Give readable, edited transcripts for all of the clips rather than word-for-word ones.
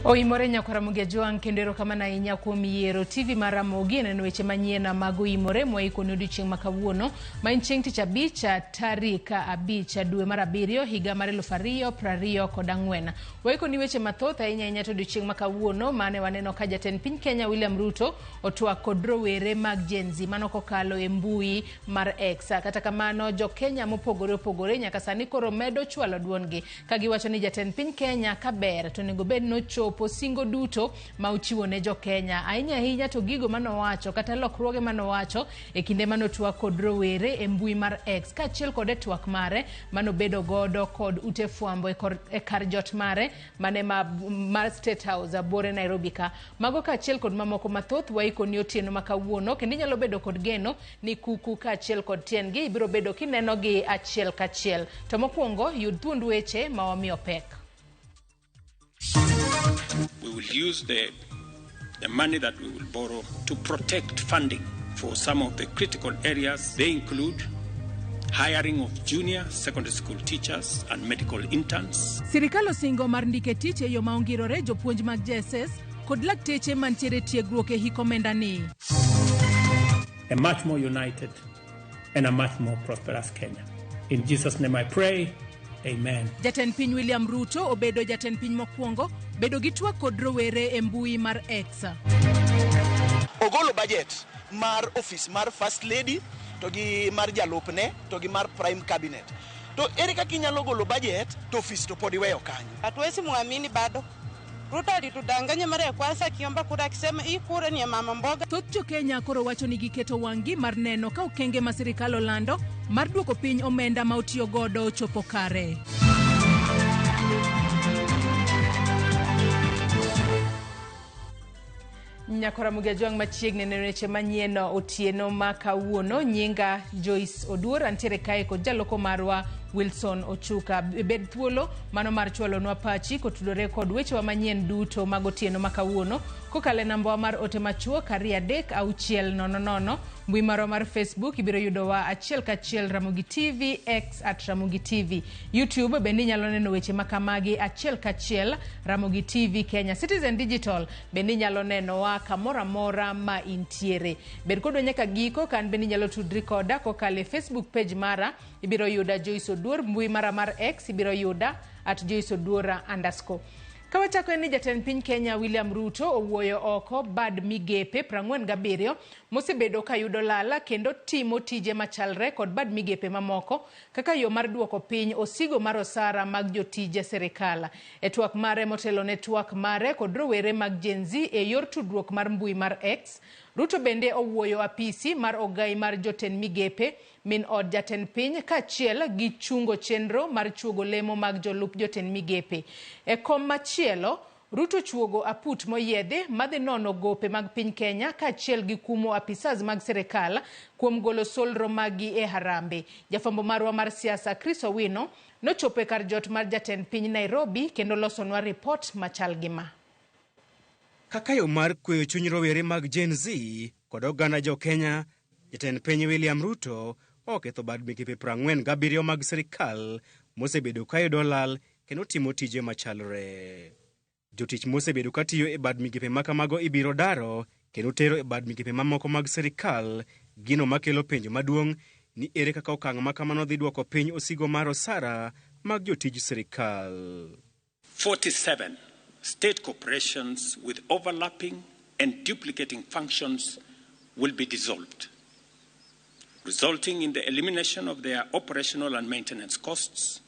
Oimore nyakwar Ramogi Ajwang' kendo erokamano ahinya kuom yiero TV mar Ramogi e neno weche manyien mag Oimore mwaikoni odiochieng' ma kawuono ma en chieng' tich abich tarik 5 dwe mar 7 higa mar 2024. Waikoni weche mathoth ahinya ahinya to odiochieng' ma kawuono mane waneno ka jatend piny Kenya William Ruto otwak kod rowere mag Gen Z mano kokalo e mbui mar X. Kata kamano jo Kenya mopogore opogore nyaka sani koro medo chwalo duondgi ka giwacho ni jatend piny Kenya ka ber to onego bed nochopo singo duto ma ochiwo ne jo Kenya. Ahinya ahinya to gigo manowacho kata lokruoge manowacho e kinde manotwak kod rowere e mbui mar X kaachiel kod e twak mare manobedo godo kod ute fwambo e kar jot mare mane mar State House buore Nairobi ka. Mago kaachiel kod mamoko mathoth waikoni otieno ma kawuono kendo inyalo bedo kod geno ni kuku kaachiel kod tiendgi ibiro bedo kinenogi achiel kachiel. To mokwongo yud thuond weche ma wamiyo pek. We will use the money that we will borrow to protect funding for some of the critical areas. They include hiring of junior secondary school teachers and medical interns. Sirikal osingo mar ndike tich e yo ma ongirore jopuonj mag JSS kod lakteche mantiere tiegruok e hik omenda ni. A much more united and a much more prosperous Kenya. In Jesus' name I pray. Amen. Jatend piny William Ruto obedo jatend piny mokwongo bedo gi twak kod rowere e mbui mar X. Ogolo budget mar office mar First Lady to gi mar jalupne to gi mar Prime Cabinet. To ere kaka inyalo golo budget to office to pod iweyo kanyo? Hatuwezi muamini bado. Ruto alitudanganya mara ya kwanza akiomba kura akisema hii kura ni ya mama mboga. Thoth jo Kenya koro wacho ni giketo wang'gi mar neno ka okenge ma sirikal olando mar duoko piny omenda ma otiyo godo chopo kare. Nyakora Ramogi Ajwang' machiegni neno weche manyien otieno ma kawuono. Nyinga Joyce Oduor, antiere kae kod jaloko marwa Wilson Ochuka. Bed thuolo mano mar chwalonwa pachi kotudore kod wechewa manyien duto mag otieno ma kawuono kokalo e nambawa mar ote machuok 23600. Mbui marwa mar Facebook ibiro yudowa achiel kachiel Ramogi TV, X at Ramogi TV. YouTube bende inyalo neno weche makamagi achiel kachiel Ramogi TV Kenya. Citizen Digital bende inyalo nenowa kamoro amora ma intiere. Bed kodwa nyaka giko ka an bende inyalo tudri koda kokalo e Facebook page mara ibiro yuda Joyce Oduor, mbui mara mar X ibiro yuda at Joyce Oduor underscore. Kawachako en ni jatend piny Kenya William Ruto owuoyo oko bad migepe 47 mosebedo kayudo lala kendo timo tije machalre kod bad migepe mamoko kaka yo mar duoko piny osigo mar osara mag jotije sirikal. E twak mare motelo ne twak mare kod rowere mag Gen Z e yor tudruok mar mbui mar X, Ruto bende owuoyo apisi mar ogai mar jotend migepe, min od jatend piny kaachiel gi chungo chenro mar chuogo lemo mag jolup jotend migepe. E kom machielo, Ruto chuogo aput moyiedhi madhi nono gope mag piny Kenya kaachiel gi kumo apisas mag sirikal kuom golo solro maggi e Harambee. Jafwambo marwa mar siasa Chris Owino nochopo e kar jot mar jatend piny Nairobi kendo losonwa ripot machal gi ma. Kaka yo mar kweyo chuny rowere mag Gen Z kod oganda jo Kenya, jatend piny William Ruto oketho bad migepe 47 mag sirikal mosebedo kayudo lal kendo timo tije machalre. Jotich mosebedo katiyo e bad migepe makamago ibiro daro kendo tero e bad migepe mamoko mag sirikal, gino makelo penjo maduong' ni ere kaka okang' makamano dhi duoko piny osigo mar osara mag jotij sirikal. 47 state corporations with overlapping and duplicating functions will be dissolved, resulting in the elimination of their operational and maintenance costs,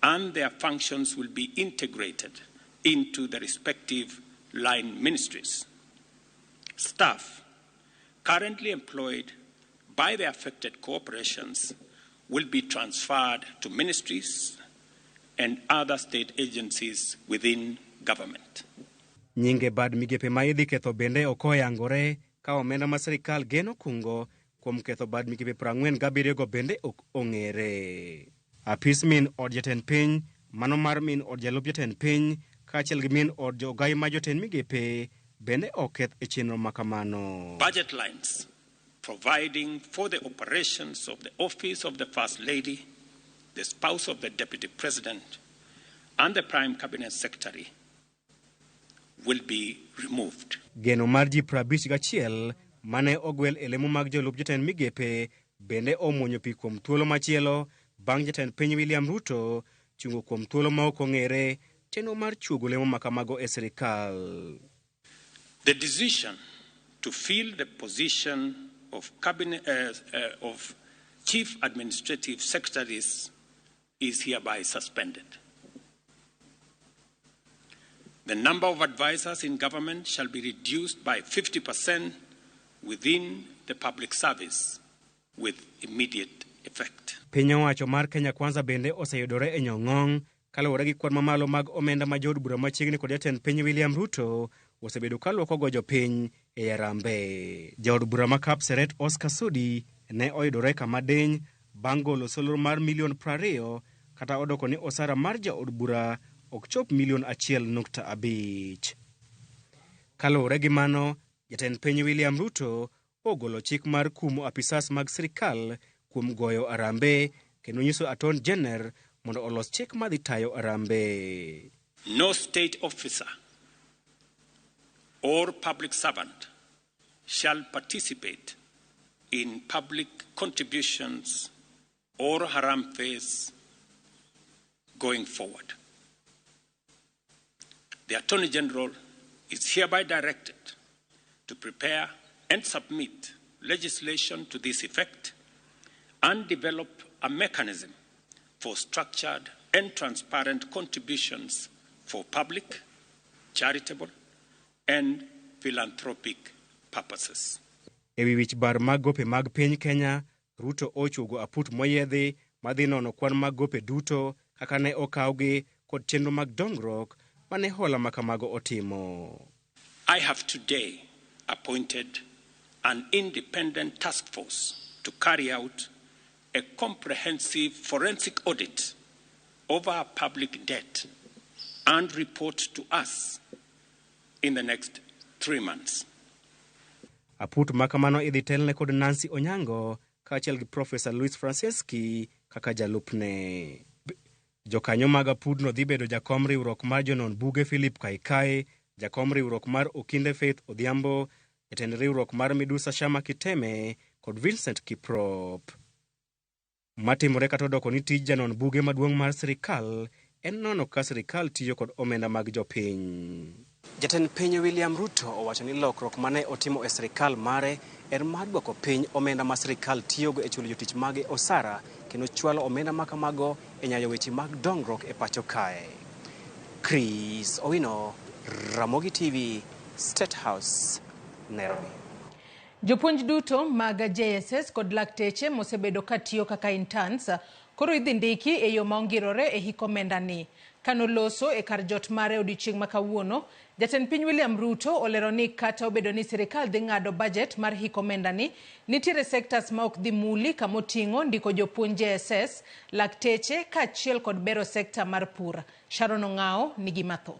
and their functions will be integrated into the respective line ministries. Staff currently employed by the affected corporations will be transferred to ministries and other state agencies within government. Nyinge bad migepe ma idhi ketho bende ok oyangore ka omenda ma sirikal geno kungo kuom ketho bad migepe 47 go bende ok ong'ere. Apis min od jatend piny, mano mar min od jalup jatend piny, kaachiel gi min od jogai ma jotend migepe bende oketh e chenro makamano. Budget lines providing for the operations of the office of the First Lady, the spouse of the Deputy President, and the Prime Cabinet Secretary will be removed. Geno mar ji 51 mane ogwel e lemo mag jolup jotend migepe bende omuonyo pi kuom thuolo machielo bang' jatend piny William Ruto chungo kuom thuolo ma ok ong'ere chenro mar chuogo lemo makamago e sirikal. The decision to fill the position of cabinet, of chief administrative secretaries is hereby suspended. The number of advisors in government shall be reduced by 50% within the public service with immediate effect. Piny owacho mar Kenya Kwanza bende oseyudore e nyong'ong' kaluwore gi kwan mamalo mag omenda ma jood bura machiegni kod jatend piny William Ruto osebedo kaluoko jopiny e Harambee. Jaod bura ma Kapseret Oscar Sudi ne oyudore kama diny bang' golo solro mar milion 20 kata odoko ni osara mar jaod bura ok chop milion 1.5. Kaluwore gi mano, jatend piny William Ruto ogolo chik mar kumo apisas mag sirikal kuom goyo harambee kendo nyiso Attorney General mondo olos chik madhi tayo harambee. No state officer or public servant shall participate in public contributions or harambees going forward. The Attorney General is hereby directed to prepare and submit legislation to this effect and develop a mechanism for structured and transparent contributions for public, charitable, and philanthropic purposes. E wi wich bar mag gope mag piny Kenya, Ruto ochuogo aput moyiedhi madhi nono kwan mag gope duto kaka ne okawgi kod chenro mag dongruok mane hola makamago otimo. I have today appointed an independent task force to carry out a comprehensive forensic audit of our public debt and report to us in the next 3 months. Aput makamano idhi telne kod Nancy Onyango kaachiel gi Profesa Louis Franceschi kaka jalupne. Jokanyo mag apudno dhi bedo jakom riwruok mar jonon buge Philip Kaikai, jakom riwruok mar Okinde Faith Odhiambo, jatend riwruok mar Midusa Shama Kiteme kod Vincent Kiprop. Matimore kata odoko ni tij janon buge maduong' mar sirikal en nono ka sirikal tiyo kod omenda mag jopiny. Jatend piny William Ruto owacho ni lokruok mane otimo e sirikal mare en mar dwoko piny omenda ma sirikal tiyogo e chulo jotich mage osara kendo chwalo omenda makamago e nyayo weche mag dongruok e pacho kae. Chris Owino, Ramogi TV, State House, Nairobi. Jopuonj duto mag JSS kod lakteche mosebedo katiyo kaka interns koro idhi ndiki e yo ma ongirore e hik omenda ni. Kanoloso e kar jot mare odiochieng' ma kawuono, jatend piny William Ruto olero ni kata obedo ni sirikal dhi ng'ado budget mar hik omenda ni, nitiere sectors ma ok dhi muli kamoting'o ndiko jopuonj JSS, lakteche kaachiel kod bero sekta mar pur. Sharon Ong'ao nigi mathoth.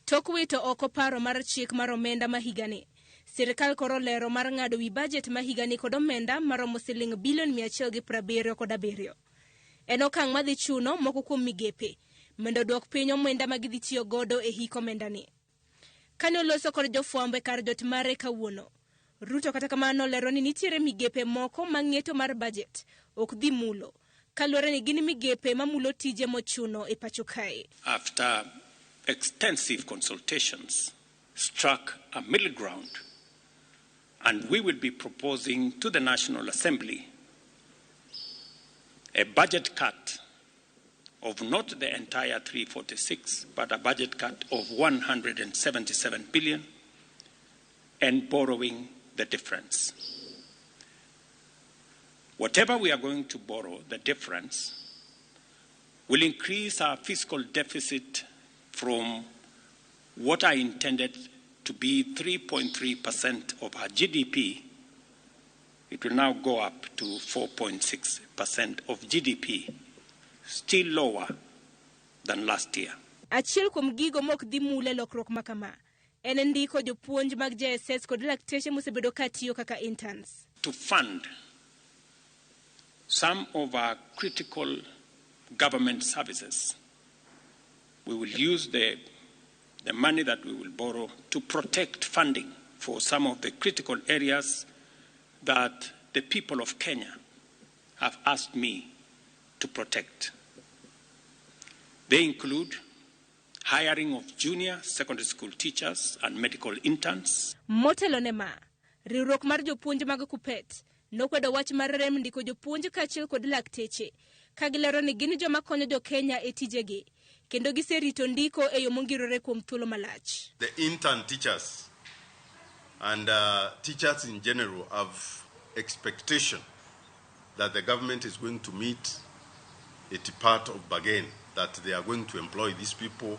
Tok wito oko paro mar chik mar omenda ma higani, sirikal koro lero mar ng'ado wi budget ma higani kod omenda maromo siling bilion 177. En okang' madhi chuno moko kuom migepe mondo duok piny omenda ma gidhi tiyo godo e hik omendani. Kane oloso kod jofwambo e kar jot mare kawuono, Ruto kata kamano olero ni nitiere migepe moko ma ng'eto mar budget ok dhi mulo, kaluwore ni gin migepe mamulo tije mochuno e pacho kae. After extensive consultations, struck a middle ground, and we will be proposing to the National Assembly a budget cut of not the entire 346, but a budget cut of 177 billion and borrowing the difference. Whatever we are going to borrow, the difference, will increase our fiscal deficit from what I intended to be 3.3% of our GDP. It will now go up to 4.6% of GDP, still lower than last year. Achiel kuom gigo mok dhi mule lokruok makama en ndiko jopuonj mag JSS kod lakteche mosebedo ka tiyo kaka interns. To fund some of our critical government services, we will use the the money that we will borrow to protect funding for some of the critical areas that the people of Kenya have asked me to protect. They include hiring of junior secondary school teachers and medical interns. Motelo ne ma, riwruok mar jopuonj mag Kuppet nokwedo wach mar rem ndiko jopuonj kaachiel kod lakteche ka gilero ni gin joma konyo jo-Kenya e tijegi kendo giserito ndiko e yo mongirore kuom thuolo malach. The intern teachers and teachers in general have expectation that the government is going to meet a part of bargain, that they are going to employ these people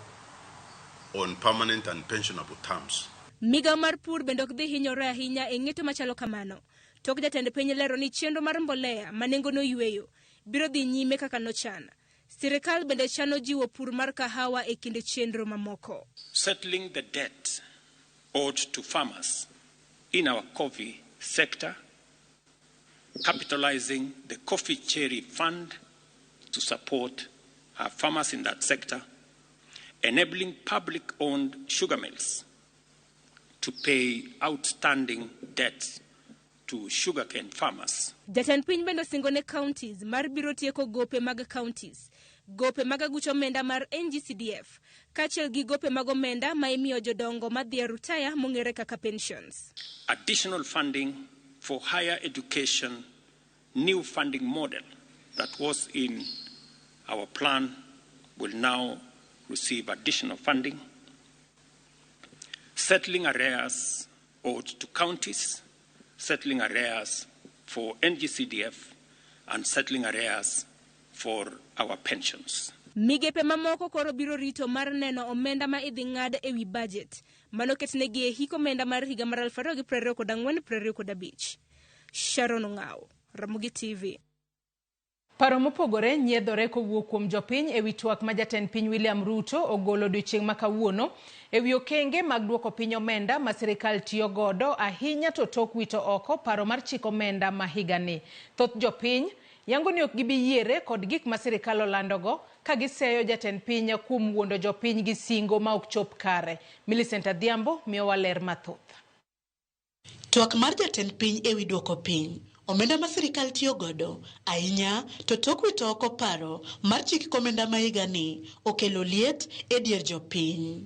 on permanent and pensionable terms. Migawo mar pur bende ok dhi hinyore ahinya e ng'eto machalo kamano. Tok jatend piny lero ni chenro mar mbolea ma nengone oyweyo biro dhi nyime kaka nochan. Sirikal bende chano jiwo pur mar kahawa e kind chenro mamoko. Settling the debt owed to farmers in our coffee sector, capitalizing the Coffee Cherry Fund to support our farmers in that sector, enabling public-owned sugar mills to pay outstanding debts to sugarcane farmers. Jatend piny bende osingo ne counties mar biro tieko gope mag counties, gope mag aguch omenda mar NGCDF, kaachiel gi gope mag omenda ma imiyo jodongo madhi e rutaya mong'ere kaka pensions. Additional funding for higher education, new funding model that was in our plan will now receive additional funding. Settling arrears owed to counties, settling arrears for NGCDF, and settling arrears for our pensions. Migepe mamoko koro biro rito mar neno omenda ma idhi ng'ad ewi budget manoketnegi e hik omenda mar higa mar 2024-2025. Sharon Ong'aw, Ramogi TV. Paro mopogore nyiedhore kowuok kuom jopiny ewi twak ma jatend piny William Ruto ogolo odiochieng' ma kawuono ewi okenge mag duoko piny omenda ma sirikal tiyo godo ahinya to tok wito oko paro mar chik omenda ma higani. Thoth jopiny yango ni ok gibi yiere kod gik ma sirikal olandogo ka giseyo jatend piny kuom wuondo jopiny gi singo ma ok chop kare. Millicent Adhiambo miyowa ler mathoth. Twak mar jatend piny ewi duoko piny omenda ma sirikal tiyo godo ahinya to tok wito oko paro mar chik omenda ma higani okelo liet e dier jopiny.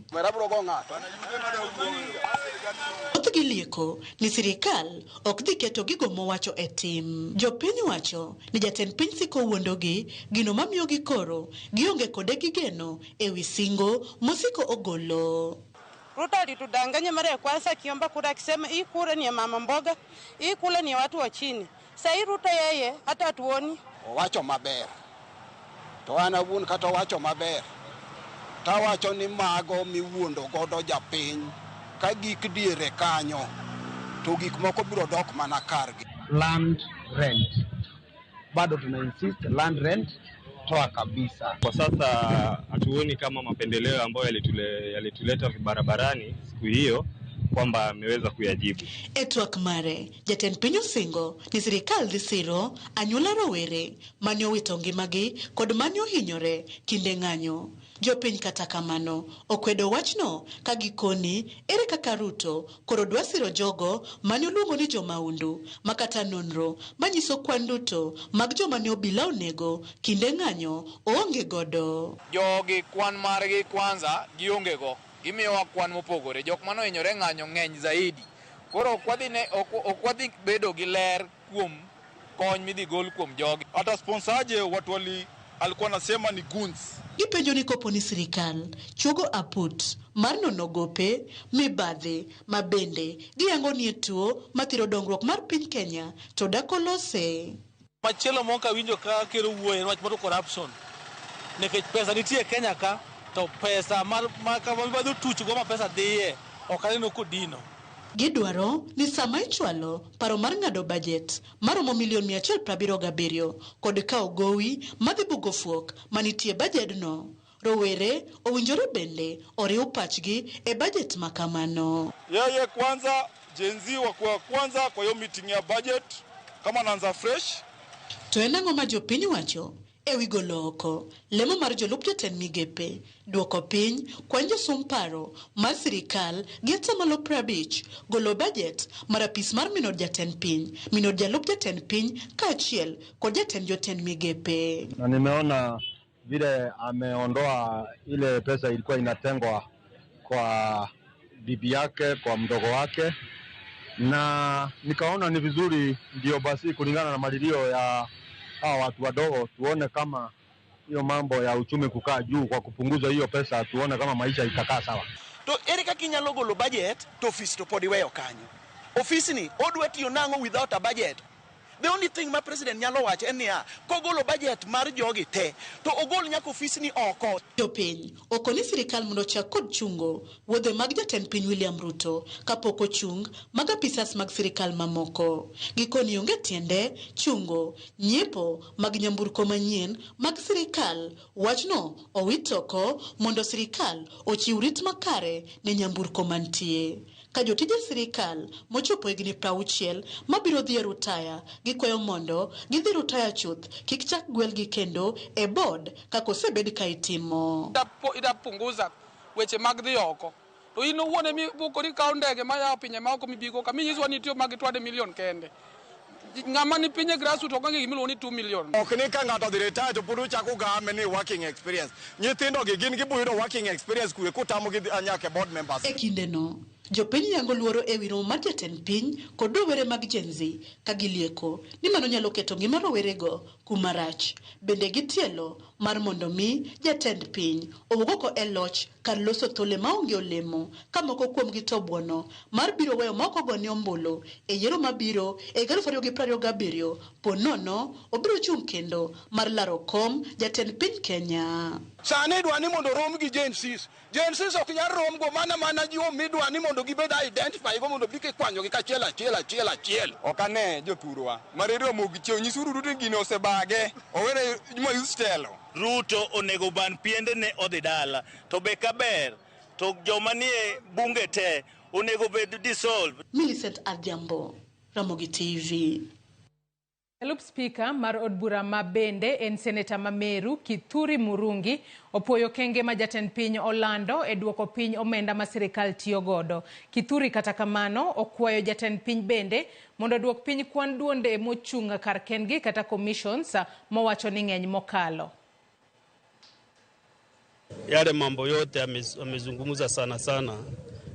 Thothgi lieko ni sirikal ok dhi keto gigo mowacho e tim. Jopiny wacho ni jatend piny siko wuondogi, gino mamiyogi koro gionge kode gi geno ewi singo mosiko ogolo. Ruto alitudanganya mara ya kwanza akiomba kura akisema hii kura ni ya mama mboga, hii kura ni ya watu wa chini. Sasa hii Ruto yeye hata hatuoni. Owacho maber. To an awuon kata owacho maber. Tawacho ni mago miwuondo godo japiny ka gik diere kanyo to gik moko biro dok mana kargi. Land rent. Bado tuna insist land rent toa kabisa. Kwa sasa hatuoni kama mapendeleo ambayo yalituleta barabarani siku hiyo kwamba ameweza kuyajibu. E twak mare, jatend piny osingo ni sirikal dhi siro anyuola rowere mane owito ngimagi kod mane ohinyore kinde ng'anyo. Jopiny kata kamano okwedo wachno ka gikoni ere kaka Ruto koro dwa siro jogo mane oluongo ni jomaundu ma kata nonro manyiso kwan duto mag joma ne obila onego kinde ng'anyo oonge godo. Jogi kwan margi kwanza gionge go. Gimiyowa kwan mopogore. Jok mane ohinyore ng'anyo ng'eny zaidi. Koro ok wadhi bedo gi ler kuom kony midhi gol kuom jogi. Hata sponsaje watu alikuwa anasema ni goons. Gipenjo ni kopo ni sirikal chuogo aput mar nono gope mibadhi ma bende giyango ni e tuo mathiro dongruok mar piny Kenya to dak olose. Machielo mok awinjo ka kero wuoyo en wach mar corruption. Nikech pesa nitie Kenya ka to pesa mar kama mibadhi otuchgo ma pesa dhiye ok aneno kodino. Gidwaro ni sama ichwalo paro mar ng'ado bajet maromo milion 177 kod kawo gowi madhi bugo fuok manitie bajedno. Rowere owinjore bende oriw pachgi e bajet makamano. Yeye kwanza Gen Z wakuwa kwanza kwa hiyo meeting ya budget kama naanza fresh. To en ang'o ma jopiny wacho Ewi golo oko lemo mar jolup jotend migepe, duoko piny kwan josum paro mar sirikal gi 50%, golo bajet mar apis mar min od jatend piny, min od jalup jatend piny kaachiel kod jatend jotend migepe. Na nimeona vile ameondoa ile pesa ilikuwa inatengwa kwa bibi yake, kwa mdogo wake, na nikaona ni vizuri, ndio basi kulingana na malilio ya hawa watu wadogo, tuone kama hiyo mambo ya uchumi kukaa juu kwa kupunguza hiyo pesa, tuone kama maisha itakaa sawa. To ere kaka inyalo golo budget to ofis to pod iweyo kanyo? Ofisni odwa tiyo nang'o without a budget? The only thing ma president nyalo wacho en niya, kogolo budget mar jogi te, to ogol nyaka ofisni oko. Jopiny okoni sirikal mondo ochak kod chungo wuodhe mag jatend piny William Ruto kapok ochung mag apisas mag sirikal mamoko. Gikoni onge tiende chungo nyiepo mag nyamburko manyien mag sirikal. Wachno owit oko mondo sirikal ochiw rit makare ne nyamburko mantie. Ka jotije sirikal mochopo higni 60 mabiro dhi e rutaya, gikwayo mondo gidhi rutaya chuth, kik chak gwelgi kendo e board kaka osebed ka itimo. Itapunguza weche mag dhi oko. To in owuon emi bukori ikawo ndege maya pinje maoko mibigo ka minyiswa ni itiyo mag twade million kende. Ng'ama ni piny e grassroots ok ong'e gimiluongo ni 2 million. Ok ni ka ng'ato odhi retire to pod uchako game ni working experience. Nyithindo gi gin gibo yudo working experience kwe kutamogi nyaka e board members. E kindeno, jopiny yango luoro ewi romo mar jatend piny kod rowere mag Gen Z ka gilieko ni mano nyalo keto ngima rowerego kuma rach. Bende gitielo mar mondo mi jatend piny owuog oko e loch kar loso thole maonge olemo ka moko kuomgi to buono mar biro weyo ma ok ogone ombulu e yiero mabiro e 2027 po nono obiro chung' kendo mar laro kom jatend piny Kenya. Sani idwa ni mondo rom gi Gen Zs. Gen Zs ok nyal rom go mana jo midwa ni mondo gibed identify go mondo bi kikwanyogi kachiel achiel achiel achiel. Ok ane jothurwa. Mareri omogi chiew nyisuru Ruto ni gino osebage. Owere Moi telo. Ruto onego ban piende ne odhi dala. To be kaber to joma nie bunge te onego bed dissolve. Millicent Adhiambo, Ramogi TV. Jalup spika mar od bura ma bende en seneta ma Meru Kithuri Murungi opuoyo kenge ma jatend piny olando e duoko piny omenda ma sirikal tiyo godo. Kithuri kata kamano okwayo jatend piny bende mondo oduok piny kwan duonde mochung' kar kendgi kata commissions mowacho ni ng'eny mokalo. Yale mambo yote amezungumza sana sana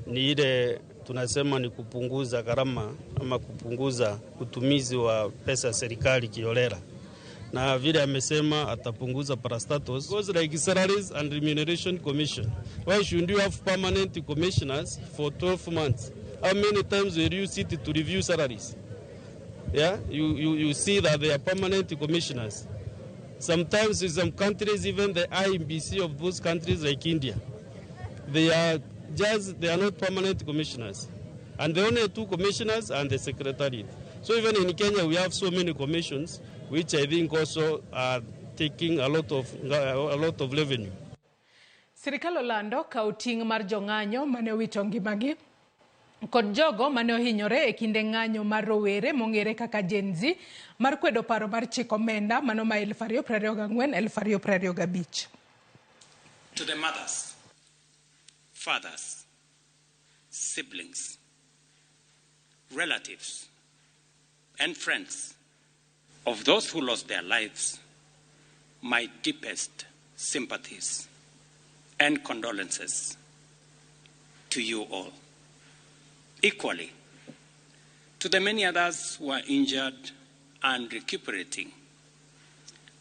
ni ile tunasema ni kupunguza gharama ama kupunguza utumizi wa pesa ya serikali kiholela. Na vile amesema atapunguza parastatals, goes like salaries and remuneration commission. Why should you have permanent commissioners for 12 months? How many times will you sit to review salaries? Yeah, you see that they are permanent commissioners. Sometimes in some countries, even the IMBC of those countries like India, they are not permanent commissioners. And the only two commissioners and the secretariat. So even in Kenya, we have so many commissions, which I think also are taking a lot of revenue. Sirikal olando kawo ting' mar jong'anyo mane owito ngimagi kod jogo mane ohinyore e kinde ng'anyo mar rowere mong'ere kaka Gen Z mar kwedo paro mar chik omenda mano ma 2024 2025. To the mothers, fathers, siblings, relatives, and friends of those who lost their lives, my deepest sympathies and condolences to you all. Equally, to the many others who are injured and recuperating,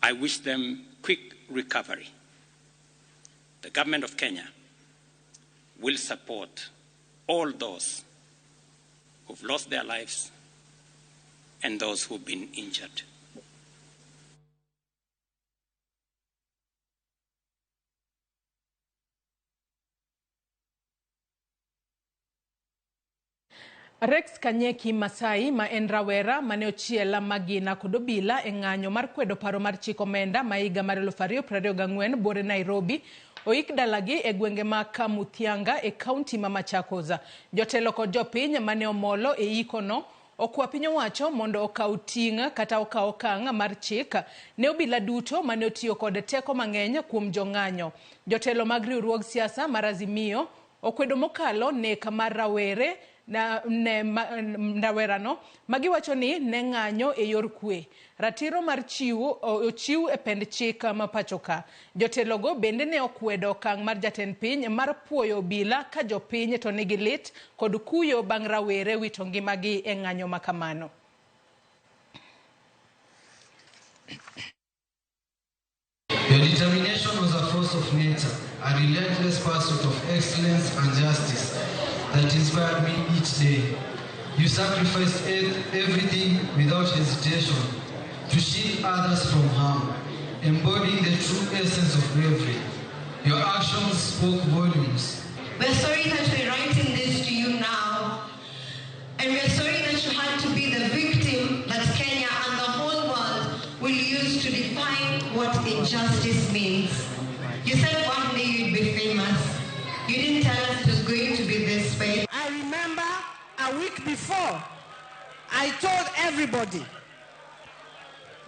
I wish them quick recovery. The government of Kenya will support all those who've lost their lives and those who've been injured. Rex Kanyeki Masai ma en rawera mane ochiel magina kod obila e ng'anyo mar kwedo paro mar chik omenda ma higa mar 2024 buore Nairobi oik dalagi e gwenge ma Kamuthianga e kaunti ma Machakos. Jotelo kod jopiny mane omolo e ikono okwa piny owacho mondo okaw ting' kata okaw okang' mar chik ne obila duto mane otiyo kod teko mang'eny kuom jong'anyo. Jotelo mag riwruog siasa mar Azimio okwedo mokalo nek mar rawere na, ne ma, rawerano magiwacho ni ne ng'anyo e yor kwe. Ratiro mar chiwo ochiw e pend chik ma pachoka. Jotelogo bende ne okwedo okang' mar jatend piny mar puoyo obila ka jopiny to nigi lit kod kuyo bang' rawere wito ngimagi e ng'anyo ma kamano. Your determination was a force of nature, a relentless pursuit of excellence and justice that inspired me each day. You sacrificed everything without hesitation to shield others from harm, embodying the true essence of bravery. Your actions spoke volumes. We're sorry that we're writing this to you now, and we're sorry that you had to be the victim that Kenya and the whole world will use to define what injustice means. You said one day you'd be famous. You didn't tell us it was going to be this way. I remember a week before, I told everybody,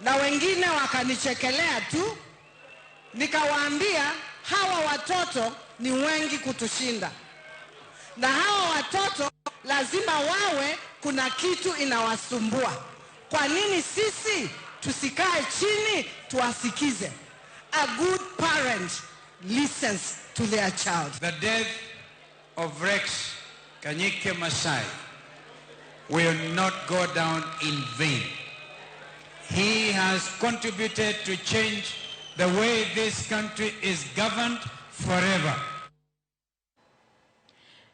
na wengine wakanichekelea tu, nikawaambia hawa watoto ni wengi kutushinda, na hawa watoto lazima wawe kuna kitu inawasumbua. Kwa nini sisi tusikae chini tuwasikize? A good parent listens to their child. The death of Rex Kanyike Masai will not go down in vain. He has contributed to change the way this country is governed forever.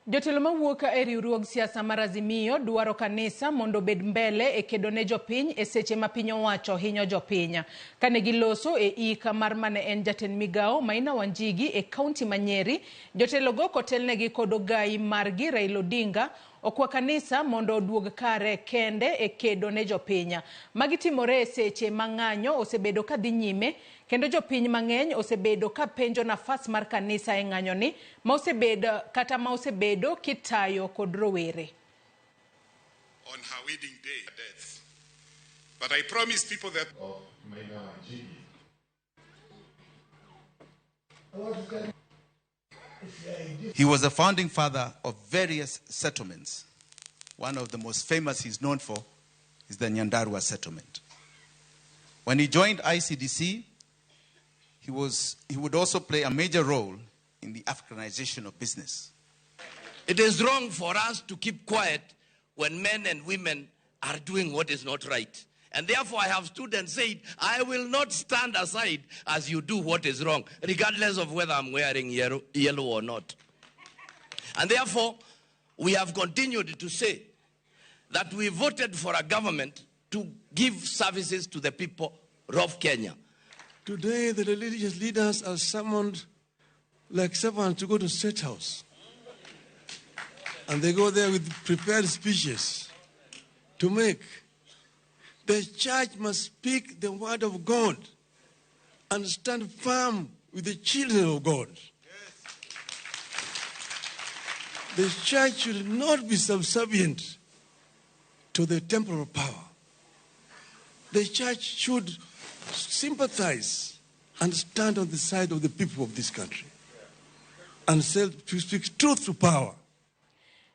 Jotelo mawuok e riwruog siasa mar Azimio dwaro kanisa mondo obed mbele e kedo ne jopiny e seche ma piny owacho hinyo jopiny. Kane giloso e ika mar mane en jatend migao Maina Wanjigi e kaunti ma Nyeri, jotelogo kotelnegi kod ogai margi Raila Odinga okwa kanisa mondo oduog kare kende e kedo ne jopiny. Magi timore e seche ma ng'anyo osebedo ka dhi nyime kendo jopiny mang'eny osebedo ka penjo nafas mar kanisa e ng'anyoni ma osebedo kata ma osebedo kitayo kod rowere. On her wedding day, death. But I promise people that of Maina Wanjigi. He was a founding father of various settlements. One of the most famous he's known for is the Nyandarua settlement. When he joined ICDC, he would also play a major role in the Africanization of business. It is wrong for us to keep quiet when men and women are doing what is not right. And therefore I have stood and said, I will not stand aside as you do what is wrong, regardless of whether I'm wearing yellow or not. And therefore, we have continued to say that we voted for a government to give services to the people of Kenya. Today, the religious leaders are summoned like servants to go to State House. And they go there with prepared speeches to make. The church must speak the word of God and stand firm with the children of God. Yes. The church should not be subservient to the temporal power. The church should sympathize and stand on the side of the people of this country and to speak truth to power.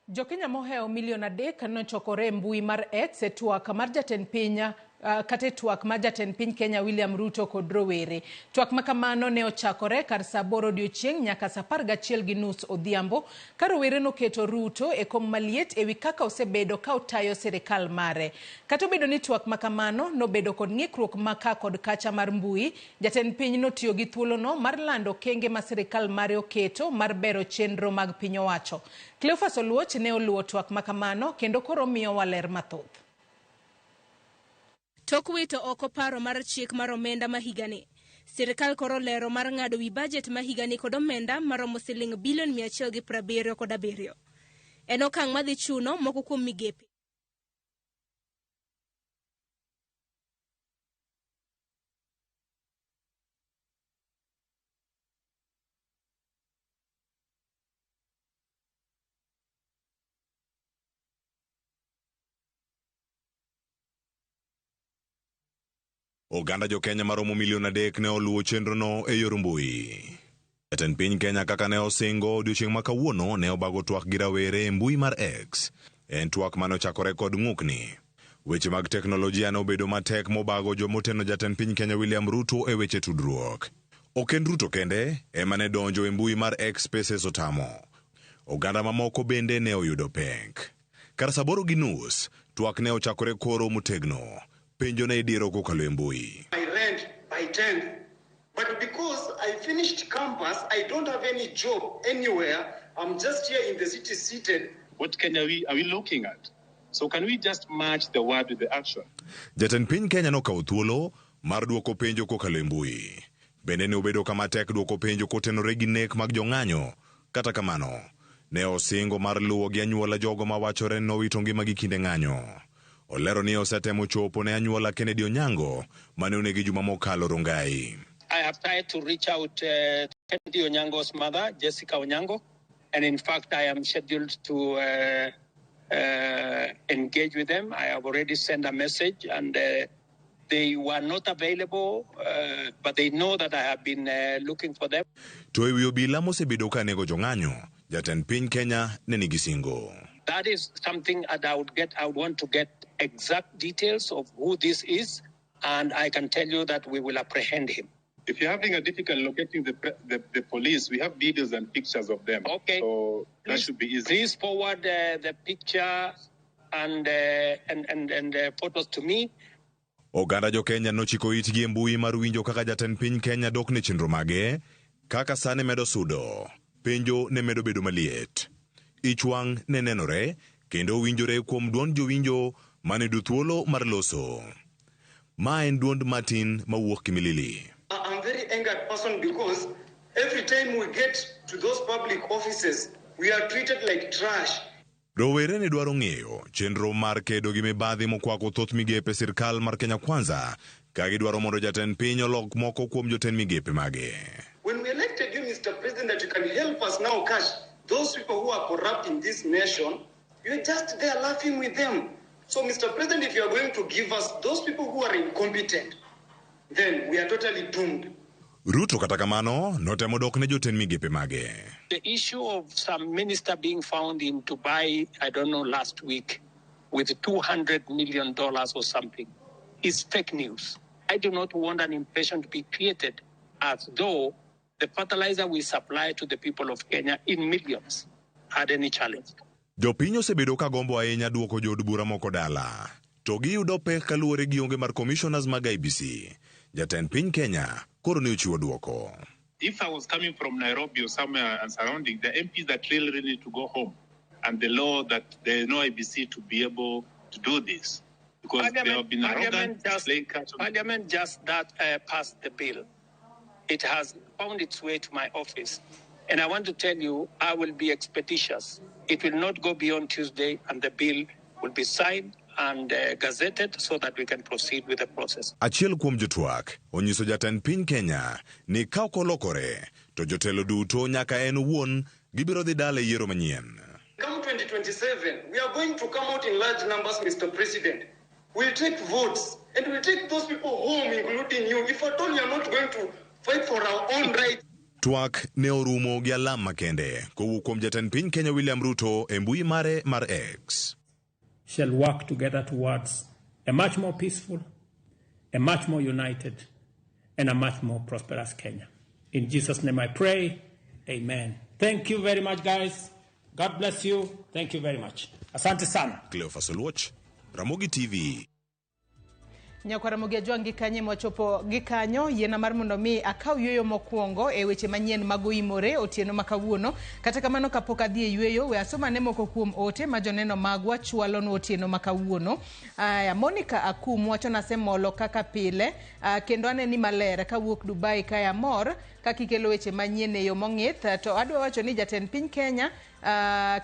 Jokenya mohewo milion 3 nochokore e mbui mar X e twak mar jatend piny kata e twak mar jatend piny Kenya William Ruto kod rowere. Twak ma kamano ne ochakore kar saa 8 odiochieng' nyaka saa 11:30 odhiambo ka rowere noketo Ruto e kom maliet ewi kaka osebedo ka otayo sirikal mare. Kata obedo ni twak ma kamano nobedo kod ng'ikruok ma ka kod kacha mar mbui, jatend piny notiyo gi thuolono mar lando okenge ma sirikal mare oketo mar bero chenro mag piny owacho. Cleophas Oluoch ne oluwo twak ma kamano kendo koro miyowa ler mathoth. Tok wito oko paro mar chik mar omenda ma higani, sirikal koro lero mar ng'ado wi bajet ma higani kod omenda maromo siling bilion 177. En okang' madhi chuno moko kuom migepe Oganda jo Kenya maromo milion 3 ne oluwo chenrono e yor mbui. Jatend piny Kenya kaka ne osingo odiochieng' ma kawuono ne obago twak gi rawere e mbui mar X. En twak mane ochakore kod ng'ukni. Weche mag teknolojia ne obedo matek mobago jomoteno jatend piny Kenya William Ruto e weche tudruok. Ok en Ruto kende ema ne donjo e mbui mar X Spaces otamo. Oganda mamoko bende ne oyudo pek. Kar sa 8:30, twak ne ochakore koro motegno. Penjo ne idiero kokalo e mbui. My rent by 10th. But because I finished campus, I don't have any job anywhere. I'm just here in the city seated. What Kenya are we looking at? So can we just match the word with the action? Jatend piny Kenya nokawo thuolo mar duoko penjo kokalo e mbui. Bende ne obedo kama tek duoko penjo kotenore gi nek mag jong'anyo. Kata kamano, ne osingo mar luwo gi anyuola jogo mawachore ni nowito ngimagi kinde ng'anyo. Olero ni osetemo chopo ne anyuola Kennedy Onyango mane onegi juma mokalo Rongai. I have tried to reach out to Kennedy Onyango's mother, Jessica Onyango, and in fact, I am scheduled to engage with them. I have already sent a message, and they were not available, but they know that I have been looking for them. To ewi obila mosebedo ka nego jong'anyo, jatend piny Kenya ne nigi singo. That is something that I would get. I would want to get exact details of who this is, and I can tell you that we will apprehend him. If you're having a difficulty locating the police, we have videos and pictures of them. Okay. So that Please, should be easy. Please forward the picture and photos to me. Oganda jo Kenya nochiko itgi e mbui mar winjo kaka jatend piny Kenya dok ne chenro mage, kaka sa ne medo sudo, penjo ne medo bedo maliet. Ich wang' ne nenore kendo winjore kuom duond jowinjo mane yudo thuolo mar loso. Ma en duond Martin mawuok Kimilili. I'm very angered person because every time we get to those public offices, we are treated like trash. Rowere ne dwaro ng'eyo chenro mar kedo gi mibadhi mokwako thoth migepe sirkal mar Kenya Kwanza ka gidwaro mondo jatend piny olok moko kuom jotend migepe mage. When we elected you, Mr. President, that you can help us now catch those people who are corrupt in this nation, you're just there laughing with them. So, Mr. President, if you are going to give us those people who are incompetent, then we are totally doomed. Ruto kata kamano notemo dok ne jotend migepe mage. The issue of some minister being found in Dubai, I don't know, last week with $200 million or something is fake news. I do not want an impression to be created as though the fertilizer we supply to the people of Kenya in millions had any challenge. Jopiny osebedo ka gombo ahinya duoko jood bura moko dala. To giyudo pek kaluwore gi onge mar commissioners mag IEBC. Jatend piny Kenya koro ne ochiwo duoko. If I was coming from Nairobi or somewhere and surrounding, the MPs that really, really need to go home, and the law that there is no IEBC to be able to do this, because they have been arrogant, playing catch. Parliament just that passed the bill. It has found its way to my office. And I want to tell you, I will be expeditious. It will not go beyond Tuesday, and the bill will be signed and gazetted so that we can proceed with the process. Achiel kuom jotwak onyiso jatend piny Kenya ni ka ok olokore to jotelo duto nyaka en owuon gibiro dhi dala e yiero manyien. Come 2027, we are going to come out in large numbers, Mr. President. We'll take votes and we'll take those people home, including you, if at all you are not going to fight for our own rights. Twak ne orumo gi alam makende kowuok kuom jatend piny Kenya William Ruto e mbui mare mar X. Shall work together towards a much more peaceful, a much more united, and a much more prosperous Kenya. In Jesus' name I pray. Amen. Thank you very much, guys. God bless you. Thank you very much. Asante sana. Cleophas Oluoch, Ramogi TV. Nyakwara Ramogi Ajwang' gi kanye mwachopo gi kanyo yiena mar mondo mi akaw yweyo mokwongo e weche manyien mag oimore otieno ma kawuono. Kata kamano, kapok adhi e yweyo, we asomane moko kuom ote ma joneno magwa chwalonwa otieno ma kawuono. Aya, Monica Akum wacho nasemolo kaka pile, kendo aneni maler kawuok Dubai kae, amor kaka ikelo weche manyien e yo mong'ith. To adwa wacho ni jatend piny Kenya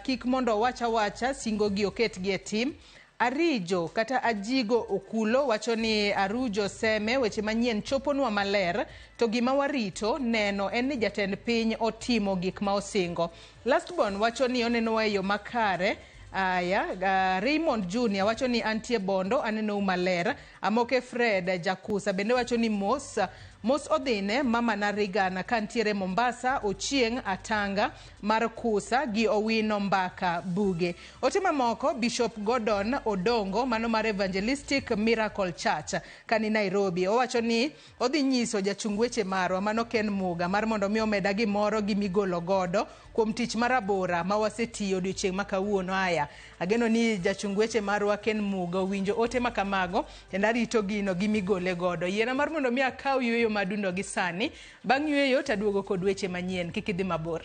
kik mondo owach awacha singo gi, oketgi e tim. Arijo kata Ajigo Okulo wacho ni Arujo Seme, weche manyien choponwa maler, to gima warito neno en ni jatend piny otimo gik ma osingo. Lastborn wacho ni onenowa e yo makare. Aya, Raymond Junior wacho ni antie Bondo, anenou maler. Amoke Fred Jakusa bende wacho ni mos mos odhine mama na Rigana kantiere Mombasa, Ochieng Atanga mar Kusa gi Owino Mbaka Buge. Ote mamoko Bishop Gordon Odongo mano mar Evangelistic Miracle Church kani Nairobi owacho ni odhi nyiso jachung weche marwa mano Ken Muga mar mondo mi omeda gimoro gi migolo godo kuom tich marabora ma wasetiyo odiochieng' ma kawuono. Aya, ageno ni jachung weche marwa Ken Muga owinjo ote ma kamago kendo arito gino gi migole godo. Yiena mar mondo mi akaw yueyo madundo gi sani. Bang' yueyo taduogo kod weche manyien. Kik idhi mabor.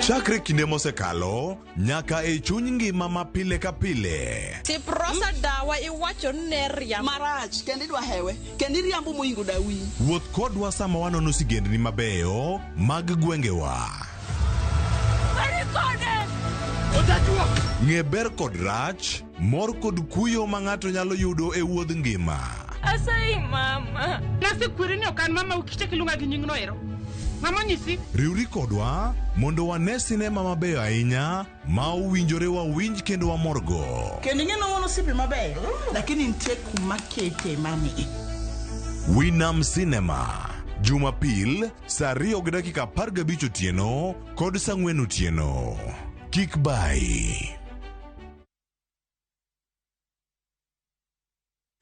Chakre kinde mosekalo nyaka e chuny ngima ma pile ka pile. Tiprosa dawa iwacho ni ne riambo. Marach kendo idwa hewe kendo iriambo mohingo dawi. Wuoth kodwa sama wanono sigendni mabeyo mag gwengewa. Ng'e ber kod rach, mor kod kuyo ma ng'ato nyalo yudo e wuodh ngima. Asayi mama. Nasekweri ni ok an mama ukichak iluonga gi nyingno ero. Ng'ama onyisi? Riwri kodwa mondo wane sinema mabeyo ahinya ma owinjore wawinj kendo wamorgo. Kendo ing'e ni wan osiepe mabeyo, lakini nitie kuma kete mami. Winam Cinema, Jumapil saa 2:15 otieno kod saa 4 otieno. Kik bayi.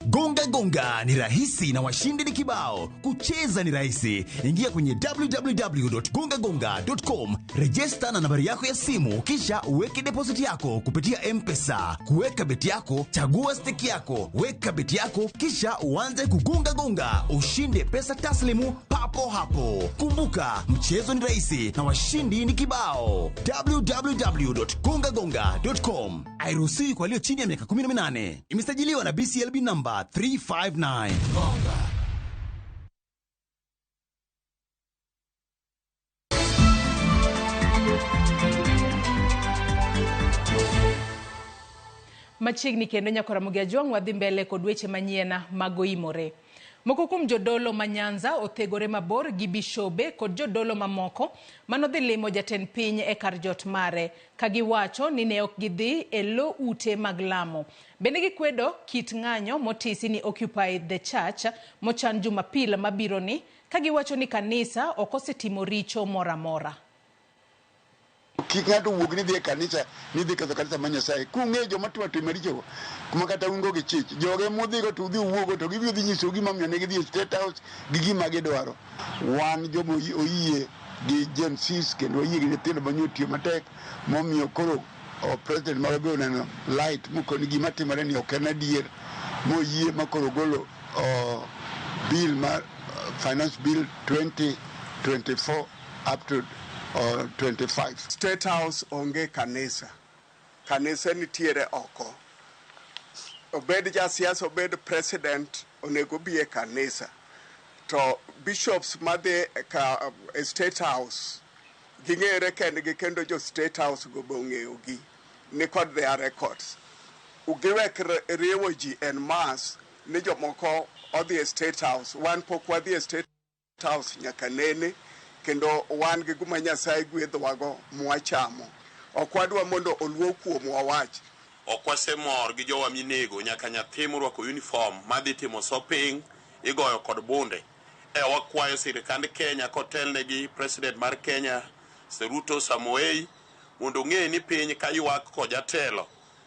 Gonga gonga ni rahisi na washindi ni kibao. Kucheza ni rahisi. Ingia kwenye www.gongagonga.com, rejesta na nambari yako ya simu, kisha uweke deposit yako kupitia M-Pesa. Kuweka beti yako, chagua stake yako, weka beti yako, kisha uanze kugonga gonga, ushinde pesa taslimu papo hapo. Kumbuka, mchezo ni rahisi na washindi ni kibao. www.gongagonga.com. Hairuhusiwi kwa walio chini ya miaka 18. Imesajiliwa na BCLB namba 359. Machiegni kendo nyakora Ramogi Ajwang' wadhi mbele kod weche manyien mag oimore. Moko kuom jodolo ma Nyanza othegore mabor gi bishobe kod jodolo mamoko manodhi limo jatend piny e kar jot mare ka giwacho ni ne ok gidhi e lo ute mag lamo. Bende gikwedo kit ng'anyo motisi ni Occupy the Church mochan Jumapil mabironi ka giwacho ni kanisa ok osetimo richo moro amora. Kik ng'ato wuog ni dhi e kanisa ni dhi ketho kanisa ma Nyasaye. Kung'eyo joma timo tim marichogo, kuma kata un go gi chich, joge mudhigo to udhi uwuogo to gibiro dhi nyisou gima omiyo ne gidhi e State House gi gima gidwaro. Wan joma oyie gi Gen Zs kendo wayie gi nyithindo ma nyo tiyo matek momiyo koro president marwa be oneno light mokoni gima timore ni ok en adier moyie ma koro ogolo bill mar finance bill 2024 up to 25. State House onge kanisa. Kanisa nitiere oko. Obed jasiasa, obed president, onego bi e kanisa. To bishops madhi ka e State House ging'ere kendgi kendo jo State House go be ong'eyogi ni kod their records. Giwek riwo ji en mass ni jomoko odhi e State House. Wan pok wadhi e State House nyaka nene kendo wan gi guma Nyasaye gwedhowago mwachamo. Ok wadwa mondo oluo kuomwa wach. Ok wasemor gi jowa minego nyaka nyathi morwako uniform madhi timo shopping igoyo kod bunde. E wakwayo sirikand Kenya kotelne gi president mar Kenya Ruto Samoei mondo ong'e ni piny ka ywak kod jatelo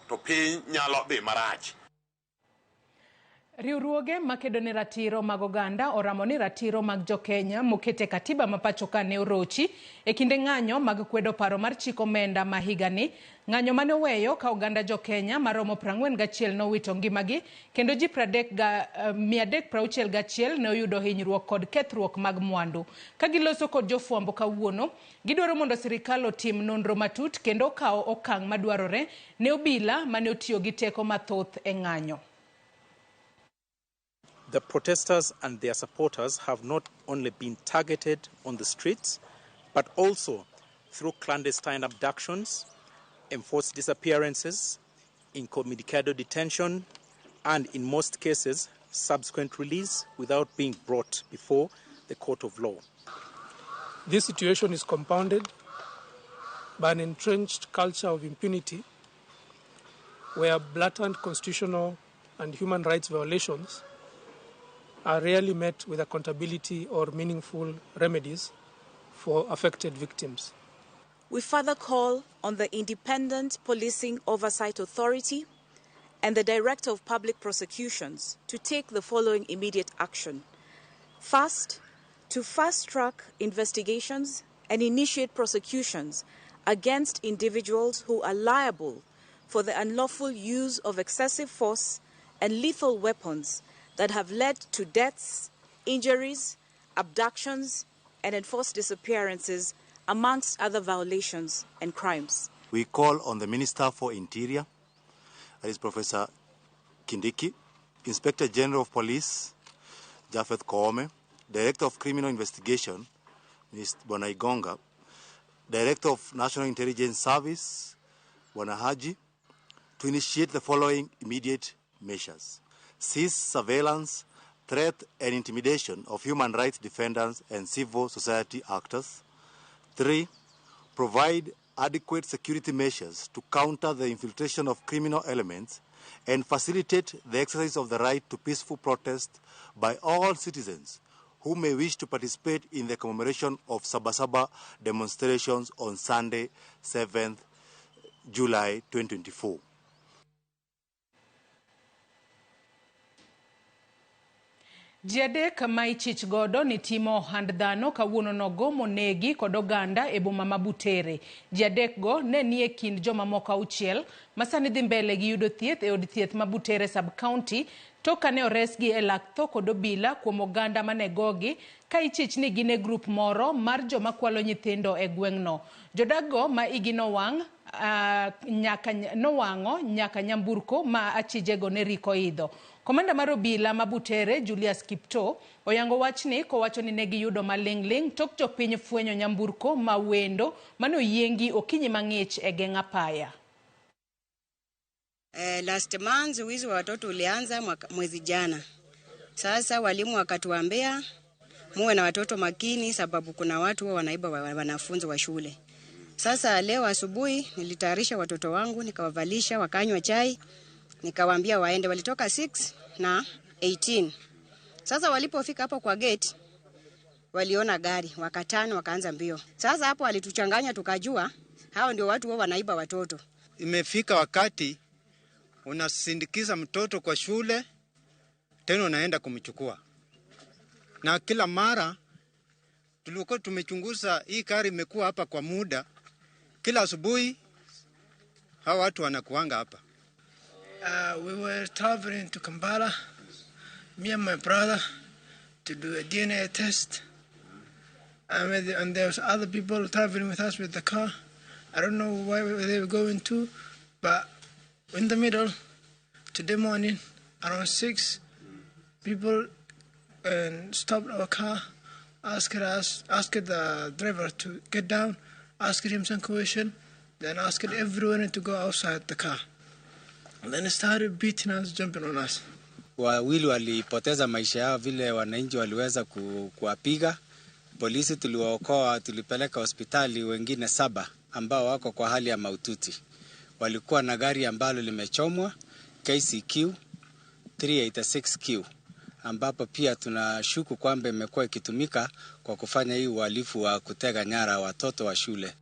to piny nyalo dhi marach. Riwruoge makedo ne ratiro mag oganda oramo ni ratiro mag jokenya moket e katiba ma pacho ka ne orochi e kinde ng'anyo mag kwedo paro mar chik omenda ma higani. Ng'anyo mane oweyo ka oganda jokenya maromo 41 nowito ngimagi kendo ji 361 ne oyudo hinyruok kod kethruok mag mwandu. Ka giloso kod jofwambo kawuono, gidwaro mondo sirikal otim nonro matut kendo okaw okang' madwarore ne obila mane otiyo gi teko mathoth e ng'anyo. The protesters and their supporters have not only been targeted on the streets, but also through clandestine abductions, enforced disappearances, incommunicado detention, and in most cases, subsequent release without being brought before the court of law. This situation is compounded by an entrenched culture of impunity where blatant constitutional and human rights violations are rarely met with accountability or meaningful remedies for affected victims. We further call on the Independent Policing Oversight Authority and the Director of Public Prosecutions to take the following immediate action. First, to fast-track investigations and initiate prosecutions against individuals who are liable for the unlawful use of excessive force and lethal weapons that have led to deaths, injuries, abductions, and enforced disappearances, amongst other violations and crimes. We call on the Minister for Interior, that is Professor Kindiki, Inspector General of Police, Japheth Koome, Director of Criminal Investigation, Ms. Bwana Igonga, Director of National Intelligence Service, Bwana Haji, to initiate the following immediate measures. Cease surveillance, threat and intimidation of human rights defenders and civil society actors. 3, provide adequate security measures to counter the infiltration of criminal elements and facilitate the exercise of the right to peaceful protest by all citizens who may wish to participate in the commemoration of Sabasaba demonstrations on Sunday, 7th July 2024. Ji adek ma ichich godo ni timo ohand dhano kawuono nogomo negi kod oganda e boma ma Butere. Ji adek go ne nie kind jomamoko 6 ma sani dhi mbele gi yudo thieth e od thieth ma Butere sub-county tok kane oresgi e lak tho kod obila kuom oganda mane gogi ka ichich ni gin e grup moro mar joma kwalo nyithindo e gweng'no. Jodakgo ma igi nowang' nowang'o nyaka nyamburko ma achijego ne riko idho. Komanda mar obila ma Butere Julius Kipto oyango wachni kowacho ni ne giyudo maling'ling' tok jopiny fwenyo nyamburko ma wendo mane oyiengi okinyi mang'ich e geng' apaya. Last month wizi wa watoto ulianza mwezi jana. Sasa walimu wakatuambia muwe na watoto makini sababu kuna watu wanaiba wanafunzi wa shule. Sasa leo asubuhi nilitayarisha watoto wangu nikawavalisha wakanywa chai nikawaambia waende. Walitoka 6 na 18. Sasa walipofika hapo kwa gate waliona gari wakatano wakaanza mbio. Sasa hapo walituchanganya tukajua hao ndio watu wao wanaiba watoto. Imefika wakati unasindikiza mtoto kwa shule tena unaenda kumchukua. Na kila mara tulikuwa tumechunguza hii gari imekuwa hapa kwa muda. Kila asubuhi hao watu wanakuanga hapa. We were traveling to Kampala, me and my brother, to do a DNA test. And there was other people traveling with us with the car. I don't know where they were going to, but in the middle, today morning, around 6, people stopped our car, asked the driver to get down, asked him some question, then asked everyone to go outside the car. And then started beating us, jumping on us. Wawili walipoteza maisha yao vile wananchi waliweza kuwapiga. Polisi tuliwaokoa, tulipeleka hospitali wengine 7 ambao wako kwa hali ya maututi. Walikuwa na gari ambalo limechomwa KCQ 386Q, ambapo pia tunashuku kwamba imekuwa ikitumika kwa kufanya hii uhalifu wa kutega nyara watoto wa shule.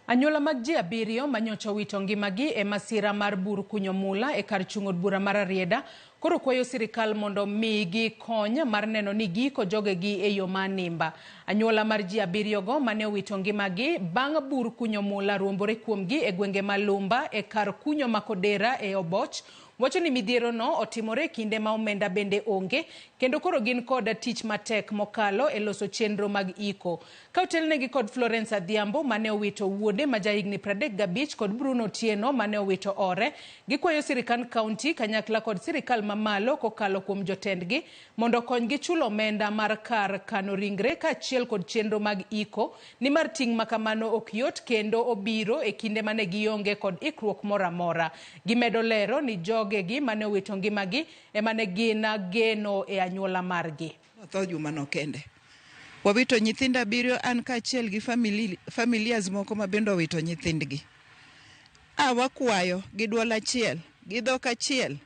Anyuola mag ji 7 manyocha owito ngimagi e masira mar bur kunyo mula e kar chung' od bura mar Rarieda koro kwayo sirikal mondo migi kony mar neno ni giiko jogegi e yo ma nimba. Anyuola mar ji 7 go mane owito ngimagi bang' bur kunyo mula ruombore kuomgi e gwenge ma Lumba e kar kunyo ma Kodera e Oboch wacho ni midhiero no otimore kinde ma omenda bende onge kendo koro gin kod tich matek mokalo e loso chenro mag iko. Ka otelnegi kod Florence Adhiambo mane owito wuode ma jahigni 35 kod Bruno Otieno mane owito ore, gikwayo sirikand kaunti kanyakla kod sirikal mamalo kokalo kuom jotendgi mondo okonygi chulo omenda mar kar kano ringre kaachiel kod chenro mag iko nimar ting' makamano ok yot kendo obiro e kinde mane gionge kod ikruok moro amora. Gimedo lero ni jogegi mane owito ngimagi ema ne gin geno e anyuola margi. Otho jumano kende. Wawito nyithindo 7 an kaachiel gi familias moko ma bende owito nyithindgi. A wakwayo gi duol achiel, gi dhok achiel,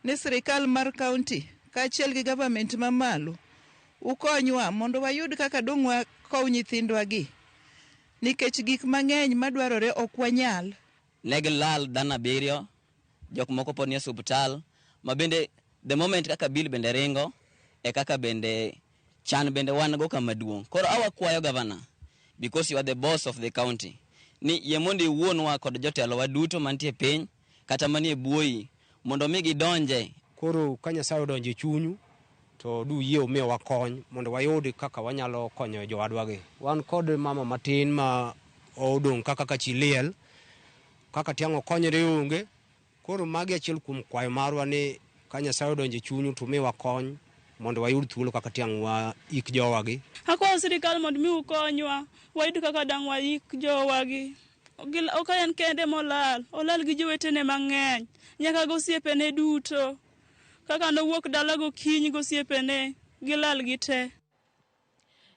ni sirikal mar kaunti kaachiel gi government mamalo ukonywa mondo wayud kaka dong' wakow nyithindwa gi, nikech gik mang'eny madwarore ok wanyal. Ne gilal dhano 7, jok moko pod nie osiptal, ma bende the moment kaka bill bende ringo, e kaka bende chan bende wan go kama duong'. Koro awakwayo governor, because you are the boss of the county, ni yie mondo iwuonwa kod jotelowa duto mantie piny, kata manie buoyi, mondo mi gidonje. Koro ka Nyasaye odonjo e chunyu, to du yie umiwa kony mondo wayud kaka wanyalo konyo jowadwagi. Wan kod mama matin ma odong' kaka chi liel, kaka tiang' okonyre onge. Koro magi achiel kuom kwayo marwa ni ka Nyasaye odonjo e chunyu to umiwa kony mondo wayud thuolo kaka tiang' wa ik jowagi. Akwayo sirikal mondo mi ukonywa, wayud kaka dang' waik jowagi. Ok en kende molal, olal gi jowetene mang'eny, nyaka gosiepene duto. Kaka nowuok dala gokinyi gosiepene, gilal gi te.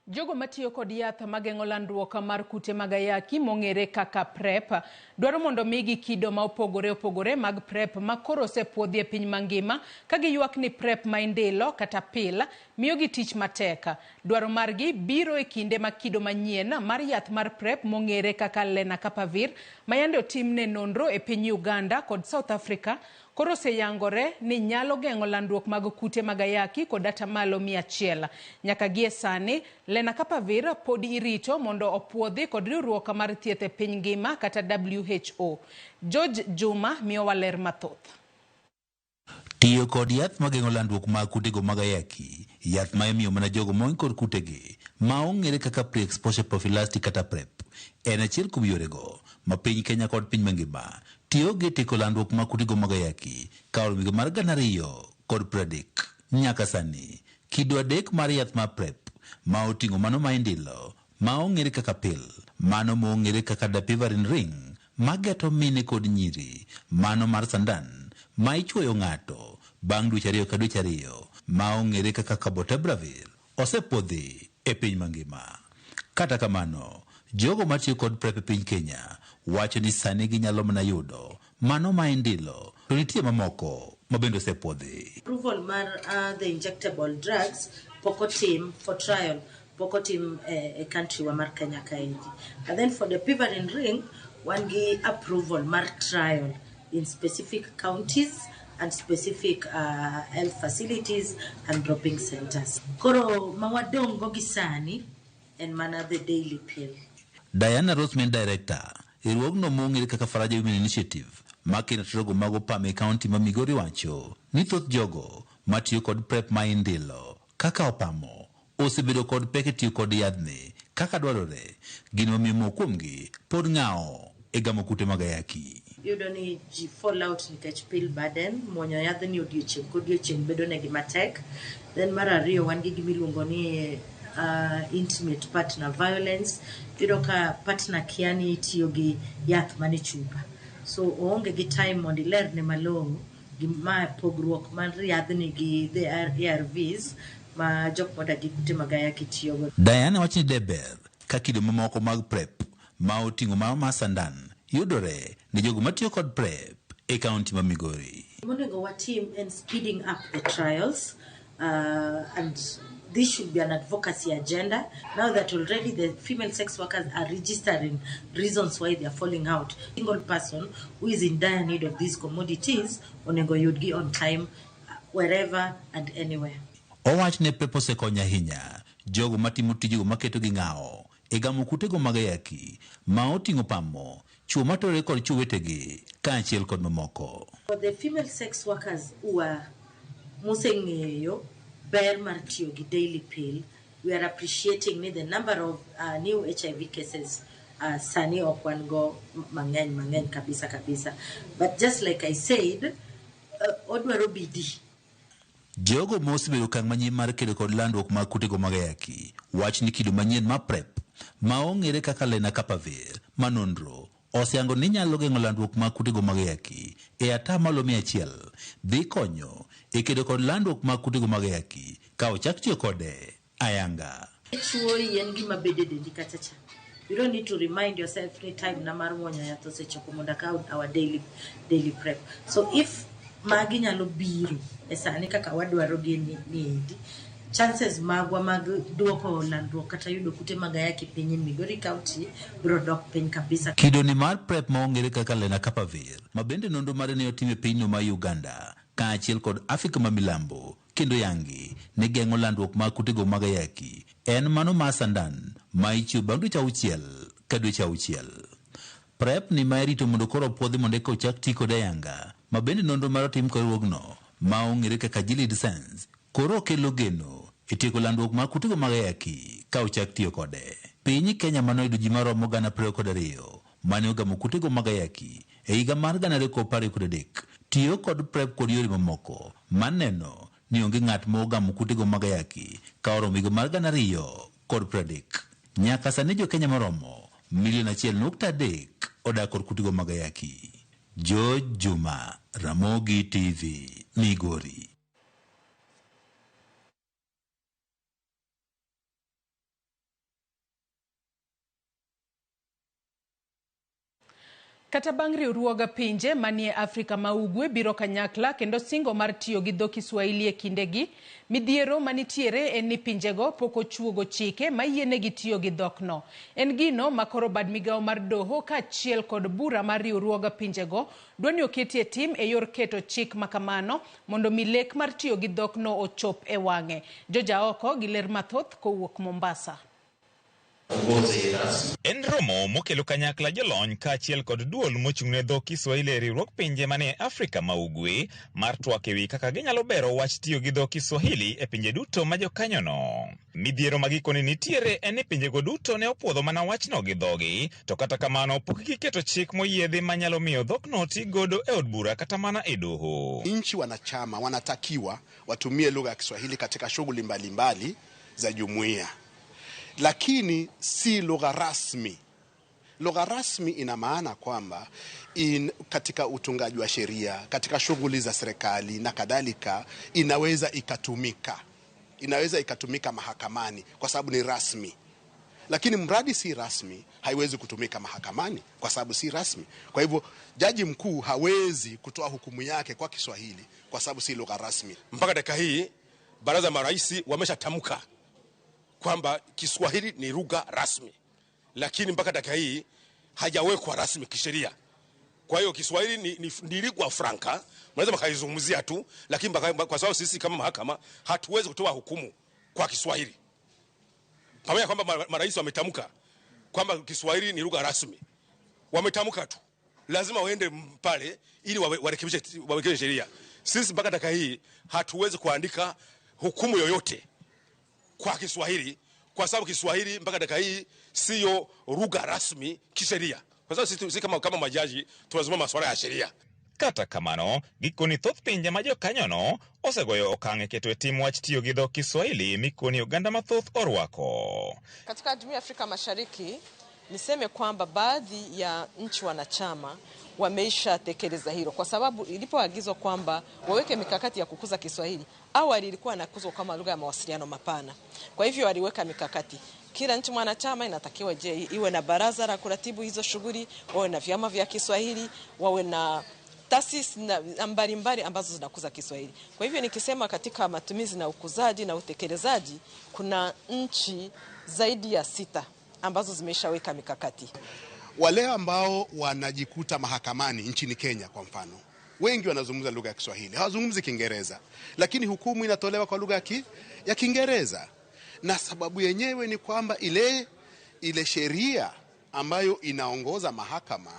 Jogo matiyo kod yath mageng'o landruok mar kute mag ayaki mong'ere kaka PrEP dwaro mondo migi kido ma opogore opogore mag PrEP ma koro osepuodhi e piny mangima ka giywak ni PrEP ma indilo kata pill miyogi tich matek. Dwaro margi biro e kinde ma kido manyien mar yath mar PrEP mong'ere kaka Lenacapavir ma yande otimne nonro e piny Uganda kod South Africa koro oseyangore ni nyalo geng'o landruok mag kute mag ayaki kod atamalo 100. Nyaka gie sani, Lenacapavir pod irito mondo opuodhi kod riwruok mar thieth e piny ngima kata WHO. George Juma miyowa ler mathoth. Tiyo kod yath mageng'o landruok mag kutego mag ayaki, yath ma imiyo mana jogo moing kod kutegi, ma ong'ere kaka pre-exposure prophylactic kata PrEP, en achiel kuom yorego ma piny Kenya kod piny mangima tiyo gi tieko landruok mag kutego mag ayaki ka oromo higa mar 2030. Nyaka sani, kido 3 mar yath mar PrEP ma oting'o mano ma indilo, ma ong'ere kaka pill, mano ma ong'ere kaka dapivirine ring, ma geto mine kod nyiri, mano mar sandan, ma ichuoyo ng'ato bang' dweche 2 ka dweche 2, ma ong'ere kaka cabotegravir, osepuodhi e piny mangima. Kata kamano, jogo matiyo kod PrEP e piny Kenya wacho ni sani ginyalo mana yudo mano ma indilo, to nitie mamoko ma bende osepuodhi. Approval mar the injectable drugs pok otim for trial, pok otim e country wa mar Kenya kaendi. And then for the dapivirine ring, wan gi approval mar trial in specific counties and specific health facilities and dropping centers. Koro ma wadong' go gi sani en mana the daily pill. Diana Rossman, director, riwruogno mong'ere kaka Faraja Women Initiative, ma kendo tirogo mag opam e kaunti ma Migori wacho ni thoth jogo matiyo kod PrEP ma indilo kaka opamo osebedo kod pek e tiyo kod yadhni kaka dwarore, gino mamiyo moko kuomgi pod ng'awo e gamo kute mag ayaki. Iyudo ni ji fall out nikech pill burden, muonyo yadhni odiochieng' kodiochieng' bedo negi matek. Then mar ariyo wan gi gima iluongo ni intimate partner violence. Iyudo ka partner kia ni itiyo gi yath mane chupa. So oonge gi time mondo ilerne malong'o gima pogruok mar yadhni gi the ARVs ma jok modak gi kute mag ayaki tiyogo. Diana wacho ni deber ka kido mamoko mag PrEP ma oting'o mano mar sandan yudore ne jogo matiyo kod PrEP e kaunti ma Migori. Monego watim en speeding up the trials, and this should be an advocacy agenda. Now that already the female sex workers are registering reasons why they are falling out. Single person who is in dire need of these commodities onego yudgi on time, wherever and anywhere. Owach ne PrEP osekonyo ahinya jogo matimo tijego maketo gi ng'awo e gamo kutego mag ayaki ma oting'o pamo, chwo materore kod chwo wetegi kaachiel kod mamoko. For the female sex workers who are moseng'eyo ber mar tiyo gi daily pill, we are appreciating ni the number of new HIV cases sani ok wan go mang'eny mang'eny kabisa kabisa. But just like I said, odwaro bidii. Jogo mosebedo okang' manyien mar kedo kod landruok mag kutego mag ayaki wach ni kido manyien mar PrEP ma ong'ere kaka lenacapavir ma nonro oseyango ni nyalo geng'o landruok mag kutego mag ayaki e 100% dhi konyo e kedo kod landruok mag kutego mag ayaki ka ochak tiyo kode ayanga. Chuoyi en gima bedo e dendi kacha cha. You don't need to remind yourself ni time na mar muonyo yath osechopo mondo akaw our daily PrEP. So if magi nyalo biro e sani kaka wadwaro gi ni endi, chances magwa mag duoko landruok kata yudo kute mag ayaki piny e Migori County biro dok piny kabisa. Kido ni mar PrEP ma ong'ere kaka lenacapavir ma bende nonro mare ne otim e pinyno ma Uganda kaachiel kod Afrika ma milambo kendo yangi ne geng'o landruok mag kutego mag ayaki en mano mar sandan ma ichiwo bang' dweche 6 ka dweche 6. PrEP ni ma irito mondo koro opuodhi mondo eka ochak ti kode ayanga ma bende nonro mar otim kod riwruogno ma ong'ere kaka Gilead Science koro okelo geno e tieko landruok mag kutego mag ayaki ka ochak tiyo kode. Piny Kenya manoyudo ji maromo 22,000 mane ogamo kutego mag ayaki e higa mar 2023 tiyo kod PrEP kod yore mamoko maneno ni onge ng'at ma ogamo kutego mag ayaki ka oromo higa mar 2030. Nyaka sani jo Kenya maromo 1.3 million odak kod kutego mag ayaki. George Juma, Ramogi TV, Migori. Kata bang' riwruog pinje manie Afrika ma Ugwe biro kanyakla kendo singo mar tiyo gi dho Kiswahili e kindegi, midhiero manitiere en ni pinjego pok ochuogo chike mayienegi tiyo gi dhokno. En gino ma koro bad migawo mar doho kaachiel kod bura mar riwruog pinjego dwa ni oketie tim e yor keto chik makamano mondo mi lek mar tiyo gi dhokno ochop e wang'e. Jojaoko gi ler mathoth kowuok Mombasa. En romo mokelo kanyakla jolony kaachiel kod duol mochung'ne dho Kiswahili e riwruog pinje manie Afrika ma Ugwe mar twak ewi kaka ginyalo bero wach tiyo gi dho Kiswahili e pinje duto ma jokanyono. Midhiero ma gikone nitiere en ni pinjego duto ne opuodho mana wachno gi dhogi, to kata kamano pok giketo chik moyiedhi manyalo miyo dhokno ti godo e od bura kata mana e doho. Nchi wanachama wanatakiwa watumie lugha ya Kiswahili katika shughuli mbalimbali za jumuiya, lakini si lugha rasmi. Lugha rasmi ina maana kwamba katika utungaji wa sheria, katika shughuli za serikali na kadhalika, inaweza ikatumika. Inaweza ikatumika mahakamani kwa sababu ni rasmi. Lakini mradi si rasmi, haiwezi kutumika mahakamani kwa sababu si rasmi. Kwa hivyo jaji mkuu hawezi kutoa hukumu yake kwa Kiswahili kwa sababu si lugha rasmi. Mpaka dakika hii baraza marais wameshatamka kwamba Kiswahili ni lugha rasmi, lakini mpaka dakika hii hajawekwa rasmi kisheria. Kwa hiyo Kiswahili ni lugha franca, mnaweza mkaizungumzia tu, lakini kwa sababu sisi kama mahakama hatuwezi kutoa hukumu kwa Kiswahili. Pamoja kwamba marais wametamka kwamba Kiswahili ni lugha rasmi, wametamka tu, lazima waende pale ili warekebishe sheria. Sisi mpaka dakika hii hatuwezi kuandika hukumu yoyote kwa Kiswahili kwa sababu Kiswahili mpaka dakika hii sio lugha rasmi kisheria. Kwa sababu sisi kama majaji tunazungumza masuala ya sheria. Kata kamano, gikoni thoth pinje ma jokanyono osegoyo okang' e keto e tim wach tiyo gi dho Kiswahili mikoni oganda mathoth orwako. Katika Jumuiya ya Afrika Mashariki niseme kwamba baadhi ya nchi wanachama wameisha tekeleza hilo, kwa sababu ilipoagizwa kwamba waweke mikakati ya kukuza Kiswahili, awali ilikuwa inakuzwa kama lugha ya mawasiliano mapana. Kwa hivyo waliweka mikakati. Kila nchi mwanachama inatakiwa je iwe na baraza la kuratibu hizo shughuli, wawe na vyama vya Kiswahili, wawe na taasisi mbalimbali ambazo zinakuza Kiswahili. Kwa hivyo nikisema katika matumizi na ukuzaji na utekelezaji, kuna nchi zaidi ya 6 ambazo zimeshaweka mikakati. Wale ambao wanajikuta mahakamani nchini Kenya kwa mfano, wengi wanazungumza lugha ya Kiswahili, hawazungumzi Kiingereza, lakini hukumu inatolewa kwa lugha ya Kiingereza. Na sababu yenyewe ni kwamba ile sheria ambayo inaongoza mahakama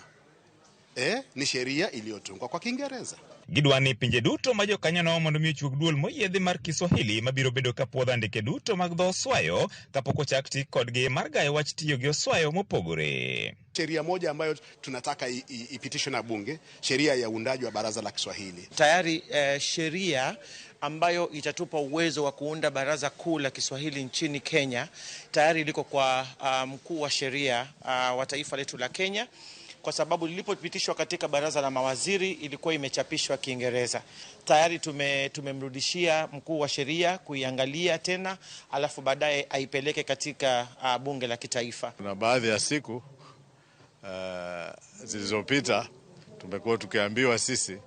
ni sheria iliyotungwa kwa Kiingereza. Gidwa ni pinje duto ma jokanyono mondo mi ochuog duol moyiedhi mar Kiswahili mabiro bedo ka puodho andike duto mag dho Oswayo kapok ochak ti kodgi mar gayo wach tiyo gi Oswayo mopogore. Sheria moja ambayo tunataka ipitishwe na bunge, sheria ya uundaji wa baraza la Kiswahili. Tayari sheria ambayo itatupa uwezo wa kuunda baraza kuu la Kiswahili nchini Kenya tayari liko kwa mkuu wa sheria wa taifa letu la Kenya, kwa sababu lilipopitishwa katika baraza la mawaziri ilikuwa imechapishwa Kiingereza. Tayari tumemrudishia mkuu wa sheria kuiangalia tena, alafu baadaye aipeleke katika bunge la kitaifa. Na baadhi ya siku zilizopita tumekuwa tukiambiwa sisi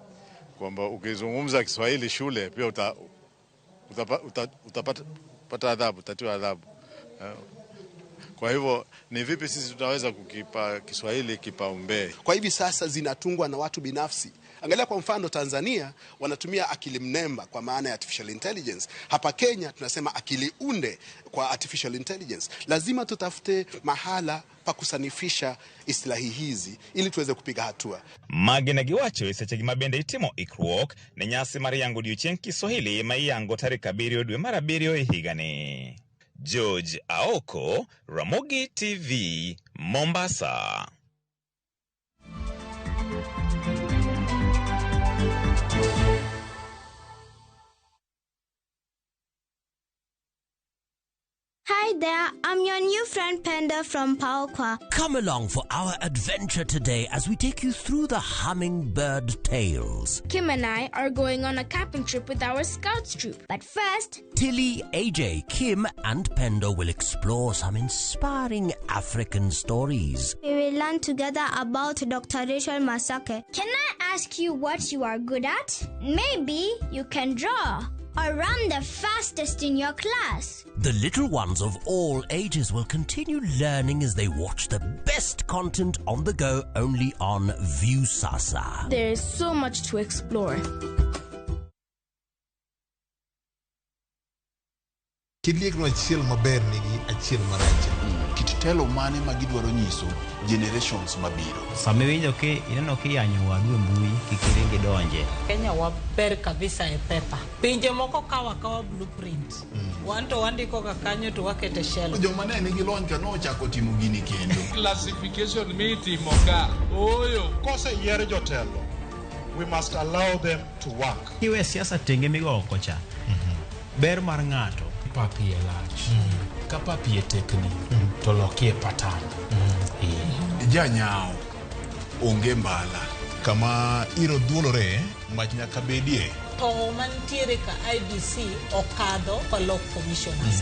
kwamba ukizungumza Kiswahili shule pia utapata adhabu, utatiwa adhabu. Kwa hivyo ni vipi sisi tunaweza kukipa Kiswahili kipaumbele? Kwa hivi sasa zinatungwa na watu binafsi. Angalia kwa mfano Tanzania wanatumia akili mnemba kwa maana ya artificial intelligence. Hapa Kenya tunasema akili unde kwa artificial intelligence. Lazima tutafute mahala pa kusanifisha istilahi hizi ili tuweze kupiga hatua. Magi ne giwacho e seche gi mabende itimo ikruok ne nyasi mar yango odiochieng' Kiswahili ma iyango tarik 7 dwe mar 7 e higani. George Aoko, Ramogi TV, Mombasa. Hi there, I'm your new friend Penda from Paokwa. Come along for our adventure today as we take you through the hummingbird tales. Kim and I are going on a camping trip with our scouts troop. But first, Tilly, AJ, Kim and Pendo will explore some inspiring African stories. We will learn together about Dr. Rachel Masake. Can I ask you what you are good at? Maybe you can draw or run the fastest in your class. The little ones of all ages will continue learning as they watch the best content on the go only on Viusasa. There is so much to explore. Kiliekno achiel maber nigi achiel marach. Kit telo mane ma gidwaro nyiso generations mabiro. Sama iwinjo ki ineno kiyanyo wadu e mbui kik iring idonje. Kenya waber kabisa e pepa. Pinje moko kawa kawa blueprint. Wan to wandiko ga kanyo to wakete shelf. Joma ne nigi lony ka nochako timo gini kendo. Classification mitimo ka. Oyo. Koseyier jotelo, we must allow them to work. Kiwe siasa tenge migo oko cha. Ber mar ng'ato. Papi e lach. Ka papi e tekni, to lokie patan. Janyao, onge mbala. Kama iro dhuolore, mach nyaka bedie. Tong' mantiere ka IBC okadho kolok commissioners.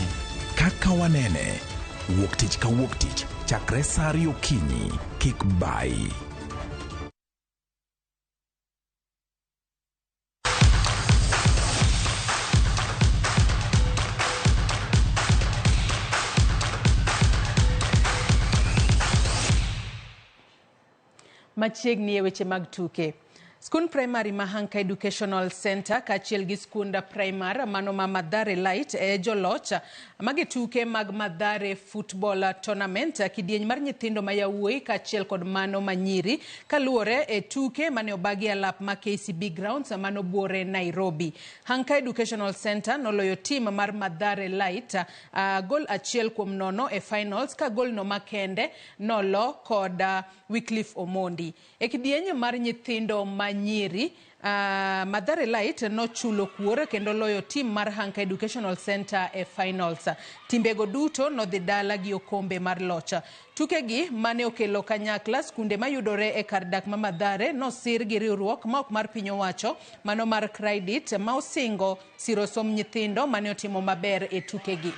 Kaka wanene, wuok tich ka wuok tich, chakre saa ariyo okinyi, kik bai. Machiegni e weche mag tuke. Skund primary ma Hanka Educational Center kaachiel gi skund primar mano ma Mathare Light e joloch magi tuke mag Mathare Football Tournament kidieny mar nyithindo ma yawuoyi kaachiel kod mano ma nyiri kaluwore e tuke mane obagi alap ma KCB Grounds mano buore Nairobi. Hanka Educational Center noloyo tim mar Mathare Light gol 1-0 e finals ka gol no makende nolo kod Wycliffe Omondi. E kidieny mar nyithindo ma nyiri Mathare Light nochulo kuor kendo loyo tim mar Hanka Educational Center e finals. Timbego duto nodhi dala gi okombe mar loch. Tukegi mane okelo kanyakla skunde mayudore e kar dak ma Mathare nosir gi riwruok ma ok mar piny owacho mano mar Credit ma osingo siro som nyithindo mane otimo maber e tukegi.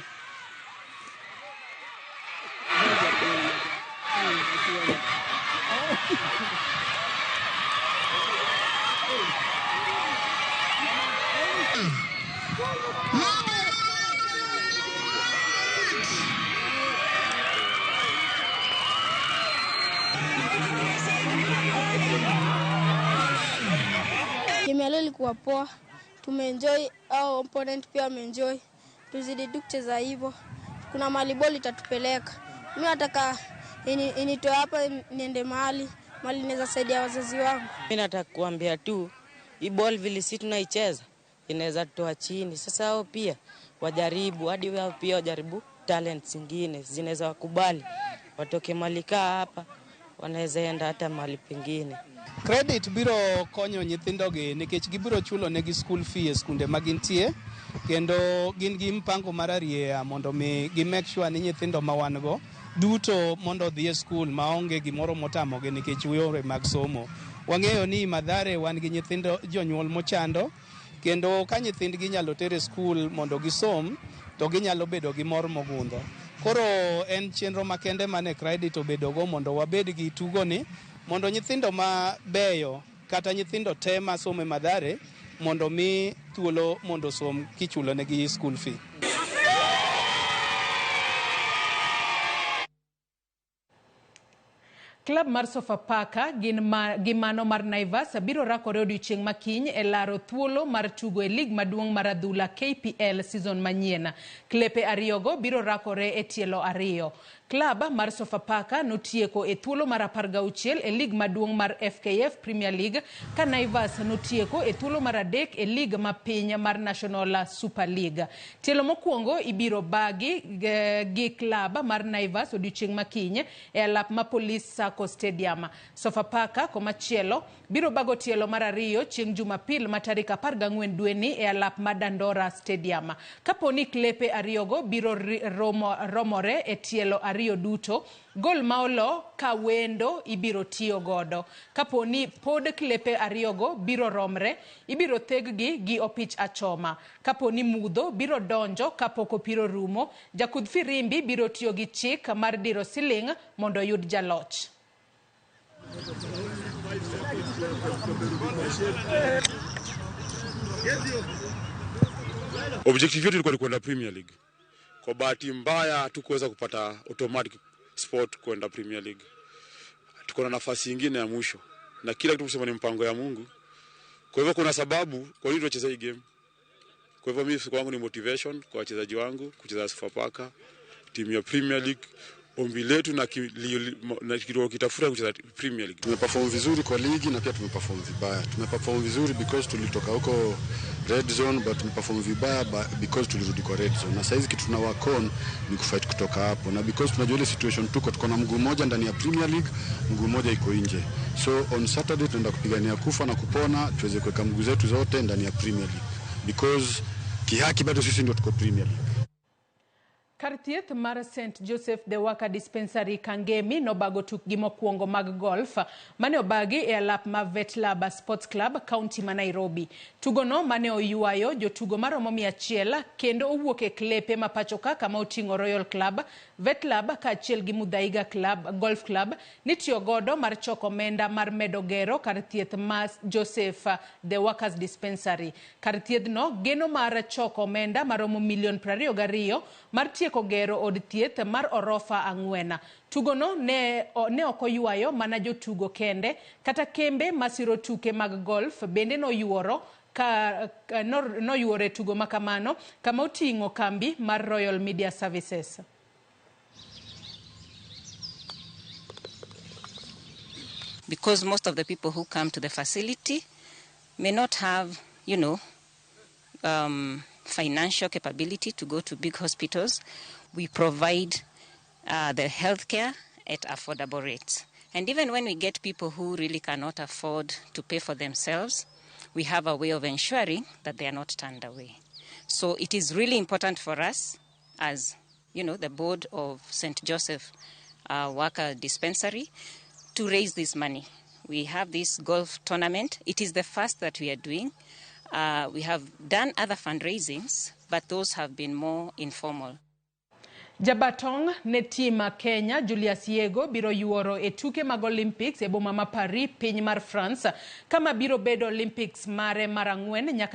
Game ya leo ilikuwa poa, tumeenjoy, au opponent pia wameenjoy. Tuzidi tu kucheza hivyo, kuna mahali ball itatupeleka. Mimi nataka initoe hapa niende mahali naweza saidia wazazi wangu. Mimi nataka kuambia tu Hii ball vile si tunaicheza inaweza tutoa chini. Sasa hao pia wajaribu, hadi wao pia wajaribu talent zingine zinaweza wakubali watoke malikaa hapa, wanaweza enda hata mahali pengine. Credit biro konyo nyithindogi nikech gibiro chulo negi school fee e skunde ma gintie kendo gin gi mpango mar arieya mondo mi gi make sure ni nyithindo ma wan go duto mondo odhi e skul maonge gimoro motamogi nikech yore mag somo. Wang'eyo ni Mathare wan gi nyithindo jonyuol mochando kendo ka nyithindgi inyalo ter e skul mondo gisom to ginyalo bedo gi mor mogundho. Koro en chenro makende mane Credit obedogo mondo wabed gi tugoni mondo nyithindo mabeyo kata nyithindo te masomo e Mathare mondo mi thuolo mondo osom kichulo negi school fee. Klab mar Sofapaka gi mano mar Naivas biro rakore odiochieng' makiny e laro thuolo mar tugo e lig maduong' mar adhula KPL season manyien. Klepe ariyogo biro rakore e tielo ariyo. Klab mar Sofapaka notieko e thuolo mar 16 e lig maduong' mar FKF Premier League ka Naivas notieko e thuolo mar 3 e lig mapiny mar National Super League. Tielo mokwongo ibiro bagi gi klab mar Naivas odiochieng' makiny e alap ma Police Sacco Stadium. Sofapaka komachielo biro bago tielo mar 2 chieng' Jumapil ma tarik 14 dweni e alap ma Dandora Stadium. Kapo ni klepe ariyogo biro romore e tielo ariyo duto, gol ma olo ka wendo ibiro tiyo godo. Kapo ni pod klepe ariyogo biro romre, ibiro theggi gi opich achoma. Kapo ni mudho biro donjo kapok opiro rumo, jakudh firimbi biro tiyo gi chik mar diro siling' mondo oyud jaloch. Objective yetu ilikuwa ni kwenda Premier League. Kwa bahati mbaya hatukuweza kupata automatic spot kwenda Premier League. Tuko na nafasi nyingine ya mwisho na kila kitu kusema ni mpango ya Mungu. Kwa hivyo kuna sababu kwa nini tunacheza hii game. Kwa hivyo mimi kwangu ni motivation kwa wachezaji wangu kucheza Sofapaka, timu ya Premier League. Ombi letu na kitafuta kucheza Premier League. Tumeperform vizuri kwa ligi na pia tumeperform vibaya. Tumeperform vizuri because tulitoka huko red zone, but tumeperform vibaya because tulirudi kwa red zone. Na saizi kitu tuna work on ni kufight kutoka hapo. Na because tunajua ile situation tuko na mguu mmoja ndani ya Premier League, mguu mmoja iko nje. So on Saturday tunaenda kupigania kufa na kupona, tuweze kuweka mguu zetu zote ndani ya Premier League. Because kihaki bado sisi ndio tuko Premier League. Kar thieth mar St Joseph the Worker Dispensary Kangemi nobago tukgi mokwongo mag golf mane obagi e alap ma Vetlab Sports Club, kaunti ma Nairobi. Tugono mane oywayo jotugo maromo 100 kendo owuok e klepe ma pacho ka kama oting'o Royal Club, Vetlab kaachiel gi Muthaiga Club, Golf Club nitiyo godo mar choko omenda mar medo gero kar thieth ma Joseph the Workers Dispensary. Kar thiethno geno mar choko omenda maromo milion 22 mar tieko gero od thieth mar orofa 4. Tugono ne ok oywayo mana jotugo kende, kata kembe masiro tuke mag golf bende noyuoro tugo makamano kama oting'o kambi mar Royal Media Services. Because most of the people who come to the facility may not have, financial capability to go to big hospitals, we provide the healthcare at affordable rates. And even when we get people who really cannot afford to pay for themselves, we have a way of ensuring that they are not turned away. So it is really important for us as, the board of St. Joseph Worker Dispensary to raise this money. We have this golf tournament. It is the first that we are doing. We have done other fundraisings, but those have been more informal. Jabatong ne tim Kenya Julius Yego biro yuoro e tuke mag Olympics e boma ma Paris, piny mar France, kama biro bedo Olympics mare mar 4 nyaka